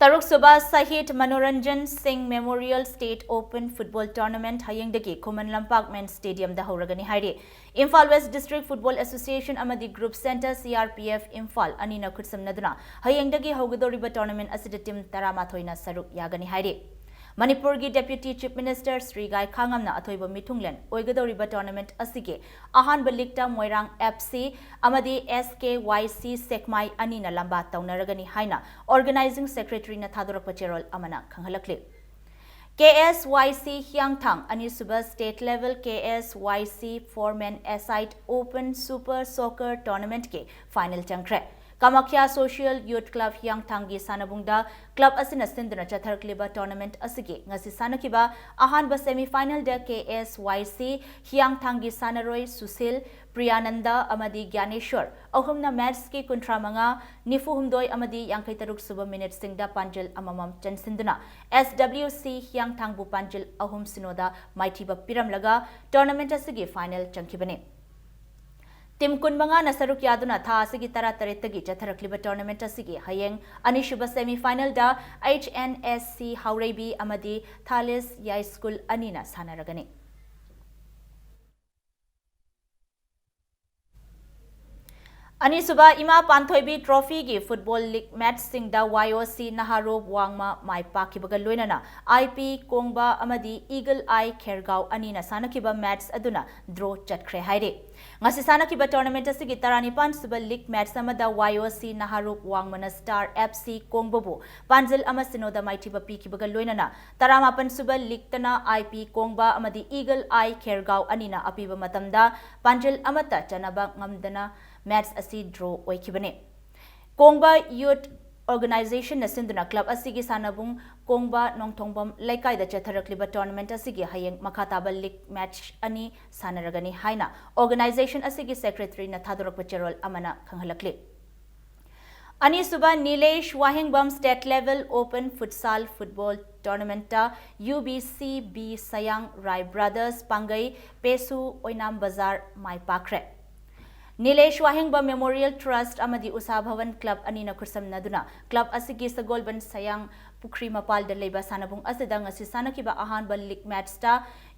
ꯇꯔꯨꯛꯁꯨꯕ ꯁꯍꯤꯗ ꯃꯅꯣꯔꯟꯖꯟ ꯁꯤꯡ Memorial State Open Football Tournament ꯍꯌꯦꯡꯗꯒꯤ ꯈꯨꯃꯟ ꯂꯝꯄꯥꯛ Main Stadiumꯗ ꯍꯧꯔꯒꯅꯤ ꯍꯥꯏꯔꯤ꯫ Imphal West District Football Association ꯑꯃꯗꯤ Group Centre CRPF Imphal ꯑꯅꯤꯅ ꯈꯨꯠꯁꯝꯅꯗꯨꯅ ꯍꯌꯦꯡꯗꯒꯤ ꯍꯧꯒꯗꯧꯔꯤꯕ tournament ꯑꯁꯤꯗ team ꯇꯔꯥꯃꯥꯊꯣꯏꯅ ꯁꯔꯨꯛ ꯌꯥꯒꯅꯤ ꯍꯥꯏꯔꯤ꯫ ꯃꯅꯤꯄꯨꯔꯒꯤ Deputy Chief Minister ꯁ꯭ꯔꯤ ꯒꯥꯏꯈꯥꯉꯝꯅ ꯑꯊꯣꯏꯕ ꯃꯤꯊꯨꯡꯂꯦꯟ ꯑꯣꯏꯒꯗꯧꯔꯤꯕ tournament ꯑꯁꯤꯒꯤ ꯑꯍꯥꯟꯕ leagueꯇ ꯃꯣꯏꯔꯥꯡ F C ꯑꯃꯗꯤ S K Y C ꯁꯦꯛꯃꯥꯏ ꯑꯅꯤꯅ ꯂꯝꯕꯥ ꯇꯧꯅꯔꯒꯅꯤ ꯍꯥꯏꯅ Organising Secretaryꯅ ꯊꯥꯗꯣꯔꯛꯄ ꯆꯦꯔꯣꯜ ꯑꯃꯅ ꯈꯪꯍꯜꯂꯛꯂꯤ꯫ K S Y C ꯍꯤꯌꯥꯡꯊꯥꯡ ꯑꯅꯤꯁꯨꯕ state level K S Y C four man aside open super soccer tournamentꯀꯤ final ꯆꯪꯈ꯭ꯔꯦ꯫ Kamakhya Social Youth Club ꯍꯤꯌꯥꯡꯊꯥꯡꯒꯤ ꯁꯥꯟꯅꯕꯨꯡꯗ club ꯑꯁꯤꯅ ꯁꯤꯟꯗꯨꯅ ꯆꯠꯊꯔꯛꯂꯤꯕ tournament ꯑꯁꯤꯒꯤ ꯉꯁꯤ ꯁꯥꯟꯅꯈꯤꯕ ꯑꯍꯥꯟꯕ semi finalꯗ K S Y C ꯍꯤꯌꯥꯡꯊꯥꯡꯒꯤ ꯁꯥꯟꯅꯔꯣꯏ ꯁꯨꯁꯤꯜ, ꯄ꯭ꯔꯤꯌꯥꯅꯟꯗ ꯑꯃꯗꯤ ꯒ꯭ꯌꯥꯅꯦꯁꯣꯔ ꯑꯍꯨꯝꯅ matchꯀꯤ ꯀꯨꯟꯊ꯭ꯔꯥ ꯃꯉꯥ, ꯅꯤꯐꯨ ꯍꯨꯝꯗꯣꯏ ꯑꯃꯗꯤ ꯌꯥꯡꯈꯩ ꯇꯔꯨꯛ ꯁꯨꯕ minuteꯁꯤꯡꯗ ꯄꯥꯟꯖꯤꯜ ꯑꯃꯃꯝ ꯆꯟꯁꯤꯟꯗꯨꯅ S W C ꯍꯤꯌꯥꯡꯊꯥꯡꯕꯨ ꯄꯥꯟꯖꯤꯜ ꯑꯍꯨꯝ ꯁꯤꯅꯣꯗ ꯃꯥꯏꯊꯤꯕ ꯄꯤꯔꯝꯂꯒ tournament ꯑꯁꯤꯒꯤ final ꯆꯪꯈꯤꯕꯅꯤ꯫ Team ꯀꯨꯟꯃꯉꯥꯅ ꯁꯔꯨꯛ ꯌꯥꯗꯨꯅ ꯊꯥ ꯑꯁꯤꯒꯤ ꯇꯔꯥꯇꯔꯦꯠꯇꯒꯤ ꯆꯠꯊꯔꯛꯂꯤꯕ tournament ꯑꯁꯤꯒꯤ ꯍꯌꯦꯡ ꯑꯅꯤꯁꯨꯕ semi finalꯗ H N S C ꯍꯥꯎꯔꯩꯕꯤ ꯑꯃꯗꯤ ꯊꯥꯂꯤꯁ ꯌꯥꯏꯁ꯭ꯀꯨꯜ ꯑꯅꯤꯅ ꯁꯥꯟꯅꯔꯒꯅꯤ꯫ ꯑꯅꯤꯁꯨꯕ ꯏꯃꯥ ꯄꯥꯟꯊꯣꯏꯕꯤ Trophyꯒꯤ football league matchꯁꯤꯡꯗ Y O C ꯅꯍꯥꯔꯣꯞ ꯋꯥꯡꯃ ꯃꯥꯏ ꯄꯥꯛꯈꯤꯕꯒ ꯂꯣꯏꯅꯅ I P ꯀꯣꯡꯕ ꯑꯃꯗꯤ Eagle Eye ꯈꯦꯔꯒꯥꯎ ꯑꯅꯤꯅ ꯁꯥꯟꯅꯈꯤꯕ match ꯑꯗꯨꯅ draw ꯆꯠꯈ꯭ꯔꯦ ꯍꯥꯏꯔꯤ꯫ ꯉꯁꯤ ꯁꯥꯟꯅꯈꯤꯕ tournament ꯑꯁꯤꯒꯤ ꯇꯔꯥꯅꯤꯄꯥꯟ ꯁꯨꯕ league match ꯑꯃꯗ Y O C ꯅꯍꯥꯔꯣꯞ ꯋꯥꯡꯃꯅ Star F C ꯀꯣꯡꯕꯕꯨ ꯄꯥꯟꯖꯤꯜ ꯑꯃ ꯁꯤꯅꯣꯗ ꯃꯥꯏꯊꯤꯕ ꯄꯤꯈꯤꯕꯒ ꯂꯣꯏꯅꯅ ꯇꯔꯥꯃꯥꯄꯟ ꯁꯨꯕ leagueꯇꯅ I P ꯀꯣꯡꯕ ꯑꯃꯗꯤ Eagle Eye ꯈꯦꯔꯒꯥꯎ ꯑꯅꯤꯅ ꯑꯄꯤꯕ ꯃꯇꯝꯗ ꯄꯥꯟꯖꯤꯜ ꯑꯃꯠꯇ ꯆꯟꯅꯕ ꯉꯝꯗꯅ match ꯑꯁꯤ draw ꯑꯣꯏꯈꯤꯕꯅꯤ꯫ ꯀꯣꯡꯕ Youth Organizationꯅ ꯁꯤꯟꯗꯨꯅ club ꯑꯁꯤꯒꯤ ꯁꯥꯟꯅꯕꯨꯡ ꯀꯣꯡꯕ ꯅꯣꯡꯊꯣꯡꯕꯝ ꯂꯩꯀꯥꯏꯗ ꯆꯠꯊꯔꯛꯂꯤꯕ tournament ꯑꯁꯤꯒꯤ ꯍꯌꯦꯡ ꯃꯈꯥ ꯇꯥꯕ league match ꯑꯅꯤ ꯁꯥꯟꯅꯔꯒꯅꯤ ꯍꯥꯏꯅ organisation ꯑꯁꯤꯒꯤ secretaryꯅ ꯊꯥꯗꯣꯔꯛꯄ ꯆꯦꯔꯣꯜ ꯑꯃꯅ ꯈꯪꯍꯜꯂꯛꯂꯤ꯫ ꯑꯅꯤꯁꯨꯕ ꯅꯤꯂꯦꯁ ꯋꯥꯍꯦꯡꯕꯝ state level open futsal football tournamentꯇ U B C B ꯁꯌꯥꯡ ꯔꯥꯏ brothers ꯄꯥꯡꯒꯩ ꯄꯦꯁꯨ ꯑꯣꯏꯅꯥꯝ ꯕꯖꯥꯔ ꯃꯥꯏ ꯄꯥꯛꯈ꯭ꯔꯦ꯫ ꯅꯤꯂꯦꯁ ꯋꯥꯍꯦꯡꯕꯝ ꯃꯦꯃꯣꯔꯤꯌꯦꯜ ꯇ꯭ꯔꯁꯠ ꯑꯃꯗꯤ ꯎꯁꯥ ꯚꯋꯟ ꯀ꯭ꯂꯕ ꯑꯅꯤꯅ ꯈꯨꯠꯁꯝꯅꯗꯨꯅ ꯀ꯭ꯂꯕ ꯑꯁꯤꯒꯤ ꯁꯒꯣꯜꯕꯟ ꯁꯌꯥꯡ ꯄꯨꯈ꯭ꯔꯤ ꯃꯄꯥꯜꯗ ꯂꯩꯕ ꯁꯥꯟꯅꯕꯨꯡ ꯑꯁꯤꯗ ꯉꯁꯤ ꯁꯥꯟꯅꯈꯤꯕ ꯑꯍꯥꯟꯕ ꯂꯤꯒ ꯃꯦꯆꯇ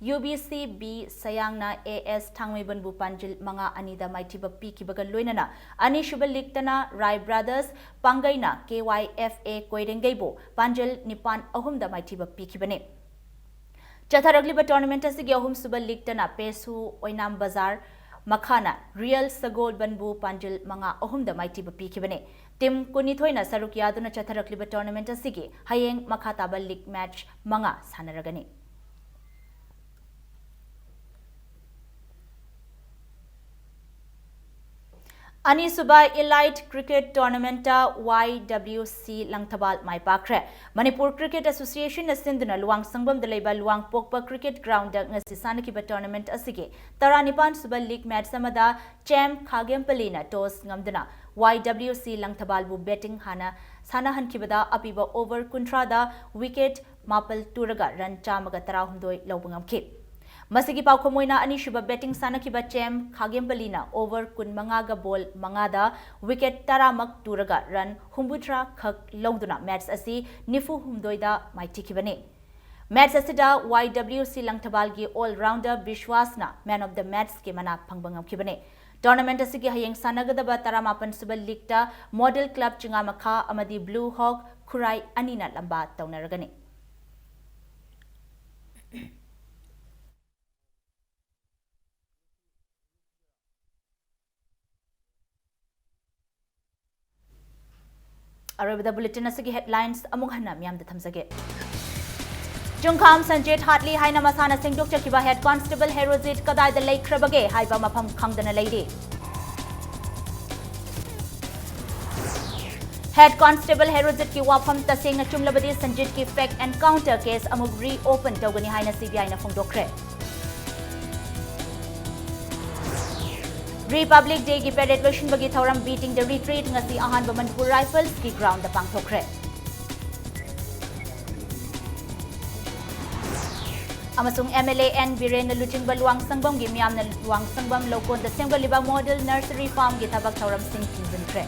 ꯌꯨ ꯕꯤ ꯁꯤ ꯕꯤ ꯁꯌꯥꯡꯅ ꯑꯦ ꯑꯦꯁ ꯊꯥꯡꯃꯩꯕꯟꯕꯨ ꯄꯥꯟꯖꯤꯜ ꯃꯉꯥ ꯑꯅꯤꯗ ꯃꯥꯏꯊꯤꯕ ꯄꯤꯈꯤꯕꯒ ꯂꯣꯏꯅꯅ ꯑꯅꯤꯁꯨꯕ ꯂꯤꯒꯇꯅ ꯔꯥꯏ brothers ꯄꯥꯡꯒꯩꯅ K Y F A ꯀꯣꯏꯔꯦꯡꯒꯩꯕꯨ ꯄꯥꯟꯖꯤꯜ ꯅꯤꯄꯥꯟ ꯑꯍꯨꯝꯗ ꯃꯥꯏꯊꯤꯕ ꯄꯤꯈꯤꯕꯅꯤ꯫ ꯆꯠꯊꯔꯛꯂꯤꯕ ꯇꯣꯔꯅꯥꯃꯦꯟꯠ ꯑꯁꯤꯒꯤ ꯑꯍꯨꯝꯁꯨꯕ ꯂꯤꯒꯇꯅ ꯄꯦꯁꯨ ꯑꯣꯏꯅꯥꯝ ꯕꯖꯥꯔ ꯃꯈꯥꯅ ꯔꯤꯌꯦꯜ ꯁꯒꯣꯜꯕꯟꯕꯨ ꯄꯥꯟꯖꯤꯜ ꯃꯉꯥ ꯑꯍꯨꯝꯗ ꯃꯥꯏꯊꯤꯕ ꯄꯤꯈꯤꯕꯅꯤ꯫ ꯇꯤꯝ ꯀꯨꯟꯅꯤꯊꯣꯏꯅ ꯁꯔꯨꯛ ꯌꯥꯗꯨꯅ ꯆꯠꯊꯔꯛꯂꯤꯕ ꯇꯣꯔꯅꯥꯃꯦꯟꯠ ꯑꯁꯤꯒꯤ ꯍꯌꯦꯡ ꯃꯈꯥ ꯇꯥꯕ ꯂꯤꯒ ꯃꯦꯆ ꯃꯉꯥ ꯁꯥꯟꯅꯔꯒꯅꯤ꯫ ꯑꯅꯤꯁꯨꯕ ꯏꯂꯥꯏꯠ ꯀ꯭ꯔꯤꯀꯦꯠ ꯇꯣꯔꯅꯥꯃꯦꯟꯠꯇ ꯋꯥꯏ ꯗꯕ꯭ꯂꯤꯎ ꯁꯤ ꯂꯪꯊꯕꯥꯜ ꯃꯥꯏ ꯄꯥꯛꯈ꯭ꯔꯦ꯫ ꯃꯅꯤꯄꯨꯔ ꯀ꯭ꯔꯤꯀꯦꯠ ꯑꯦꯁꯣꯁꯤꯌꯦꯁꯟꯅ ꯁꯤꯟꯗꯨꯅ ꯂꯨꯋꯥꯡꯁꯪꯕꯝꯗ ꯂꯩꯕ ꯂꯨꯋꯥꯡꯄꯣꯛꯄ ꯀ꯭ꯔꯤꯀꯦꯠ ꯒ꯭ꯔꯥꯎꯟꯗ ꯉꯁꯤ ꯁꯥꯟꯅꯈꯤꯕ ꯇꯣꯔꯅꯥꯃꯦꯟꯠ ꯑꯁꯤꯒꯤ ꯇꯔꯥꯅꯤꯄꯥꯟ ꯁꯨꯕ ꯂꯤꯒ ꯃꯦꯆ ꯑꯃꯗ ꯆꯦꯝ ꯈꯥꯒꯦꯝꯄꯂꯤꯅ ꯇꯣꯁ ꯉꯝꯗꯨꯅ ꯋꯥꯏ ꯗꯕ꯭ꯂꯤꯎ ꯁꯤ ꯂꯪꯊꯕꯥꯜꯕꯨ ꯕꯦꯇꯤꯡ ꯍꯥꯟꯅ ꯁꯥꯟꯅꯍꯟꯈꯤꯕꯗ ꯑꯄꯤꯕ ꯑꯣꯚꯔ ꯀꯨꯟꯊ꯭ꯔꯥꯗ ꯋꯤꯀꯦꯠ ꯃꯥꯄꯜ ꯇꯨꯔꯒ ꯔꯟ ꯆꯥꯝꯃꯒ ꯇꯔꯥꯍꯨꯝꯗꯣꯏ ꯂꯧꯕ ꯉꯝꯈꯤ꯫ ꯃꯁꯤꯒꯤ ꯄꯥꯎꯈꯨꯝ ꯑꯣꯏꯅ ꯑꯅꯤꯁꯨꯕ ꯕꯦꯇꯤꯡ ꯁꯥꯟꯅꯈꯤꯕ ꯆꯦꯝ ꯈꯥꯒꯦꯝꯄꯂꯤꯅ ꯑꯣꯚꯔ ꯀꯨꯟꯃꯉꯥꯒ ꯕꯣꯜ ꯃꯉꯥꯗ ꯋꯤꯀꯦꯠ ꯇꯔꯥꯃꯛ ꯇꯨꯔꯒ ꯔꯟ ꯍꯨꯝꯐꯨꯇꯔꯥ ꯈꯛ ꯂꯧꯗꯨꯅ ꯃꯦꯆ ꯑꯁꯤ ꯅꯤꯐꯨ ꯍꯨꯝꯗꯣꯏꯗ ꯃꯥꯏꯊꯤꯈꯤꯕꯅꯤ꯫ ꯃꯦꯆ ꯑꯁꯤꯗ ꯋꯥꯏ ꯗꯕ꯭ꯂꯤꯎ ꯁꯤ ꯂꯪꯊꯕꯥꯜꯒꯤ ꯑꯣꯜ ꯔꯥꯎꯟꯗꯔ ꯕꯤꯁ꯭ꯋꯥꯁꯅ ꯃꯦꯟ ꯑꯣꯐ ꯗ ꯃꯦꯆꯀꯤ ꯃꯅꯥ ꯐꯪꯕ ꯉꯝꯈꯤꯕꯅꯤ꯫ ꯇꯣꯔꯅꯥꯃꯦꯟꯠ ꯑꯁꯤꯒꯤ ꯍꯌꯦꯡ ꯁꯥꯟꯅꯒꯗꯕ ꯇꯔꯥꯃꯥꯄꯟ ꯁꯨꯕ ꯂꯤꯒꯇ ꯃꯣꯗꯦꯜ ꯀ꯭ꯂꯕ ꯆꯤꯉꯥꯃꯈꯥ ꯑꯃꯗꯤ ꯕ꯭ꯂꯨ ꯍꯣꯛ ꯈꯨꯔꯥꯏ ꯑꯅꯤꯅ ꯂꯝꯕꯥ ꯇꯧꯅꯔꯒꯅꯤ꯫ ꯑꯔꯣꯏꯕꯗ ꯕꯨꯂꯦꯇꯤꯟ ꯑꯁꯤꯒꯤ ꯍꯦꯗꯂꯥꯏꯟꯁ ꯑꯃꯨꯛ ꯍꯟꯅ ꯃꯤꯌꯥꯝꯗ ꯊꯝꯖꯒꯦ꯫ ꯆꯨꯡꯈꯥꯝ ꯁꯟꯖꯤꯠ ꯍꯥꯠꯂꯤ ꯍꯥꯏꯅ ꯃꯁꯥꯅ ꯁꯦꯡꯗꯣꯛꯆꯈꯤꯕ ꯍꯦꯗ ꯀꯣꯟꯁꯇꯦꯕꯜ ꯍꯦꯔꯣꯖꯤꯠ ꯀꯗꯥꯏꯗ ꯂꯩꯈ꯭ꯔꯕꯒꯦ ꯍꯥꯏꯕ ꯃꯐꯝ ꯈꯪꯗꯅ ꯂꯩꯔꯤ꯫ ꯍꯦꯗ ꯀꯣꯟꯁꯇꯦꯕꯜ ꯍꯦꯔꯣꯖꯤꯠꯀꯤ ꯋꯥꯐꯝ ꯇꯁꯦꯡꯅ ꯆꯨꯝꯂꯕꯗꯤ ꯁꯟꯖꯤꯠꯀꯤ ꯐꯦꯛ ꯑꯦꯟꯀꯥꯎꯟꯇꯔ ꯀꯦꯁ ꯑꯃꯨꯛ ꯔꯤꯑꯣꯄꯟ ꯇꯧꯒꯅꯤ ꯍꯥꯏꯅ ꯁꯤꯕꯤꯑꯥꯏꯅ ꯐꯣꯡꯗꯣꯛꯈ꯭ꯔꯦ꯫ ꯔꯤꯄꯕ꯭ꯂꯤꯛ ꯗꯦꯒꯤ ꯄꯦꯔꯦꯗ ꯂꯣꯏꯁꯤꯟꯕꯒꯤ ꯊꯧꯔꯝ ꯕꯤꯇꯤꯡ ꯗ ꯔꯤꯇ꯭ꯔꯤꯠ ꯉꯁꯤ ꯑꯍꯥꯟꯕ ꯃꯅꯤꯄꯨꯔ ꯔꯥꯏꯐꯜꯁꯀꯤ ꯒ꯭ꯔꯥꯎꯟꯗ ꯄꯥꯡꯊꯣꯛꯈ꯭ꯔꯦ꯫ ꯑꯃꯁꯨꯡ MLA N ꯕꯤꯔꯦꯟꯅ ꯂꯨꯆꯤꯡꯕ ꯂꯨꯋꯥꯡꯁꯪꯕꯝꯒꯤ ꯃꯤꯌꯥꯝꯅ ꯂꯨꯋꯥꯡꯁꯪꯕꯝ ꯂꯧꯀꯣꯟꯗ ꯁꯦꯝꯒꯠꯂꯤꯕ model nursery farmꯒꯤ ꯊꯕꯛ ꯊꯧꯔꯝꯁꯤꯡ ꯊꯤꯡꯖꯤꯟꯈ꯭ꯔꯦ꯫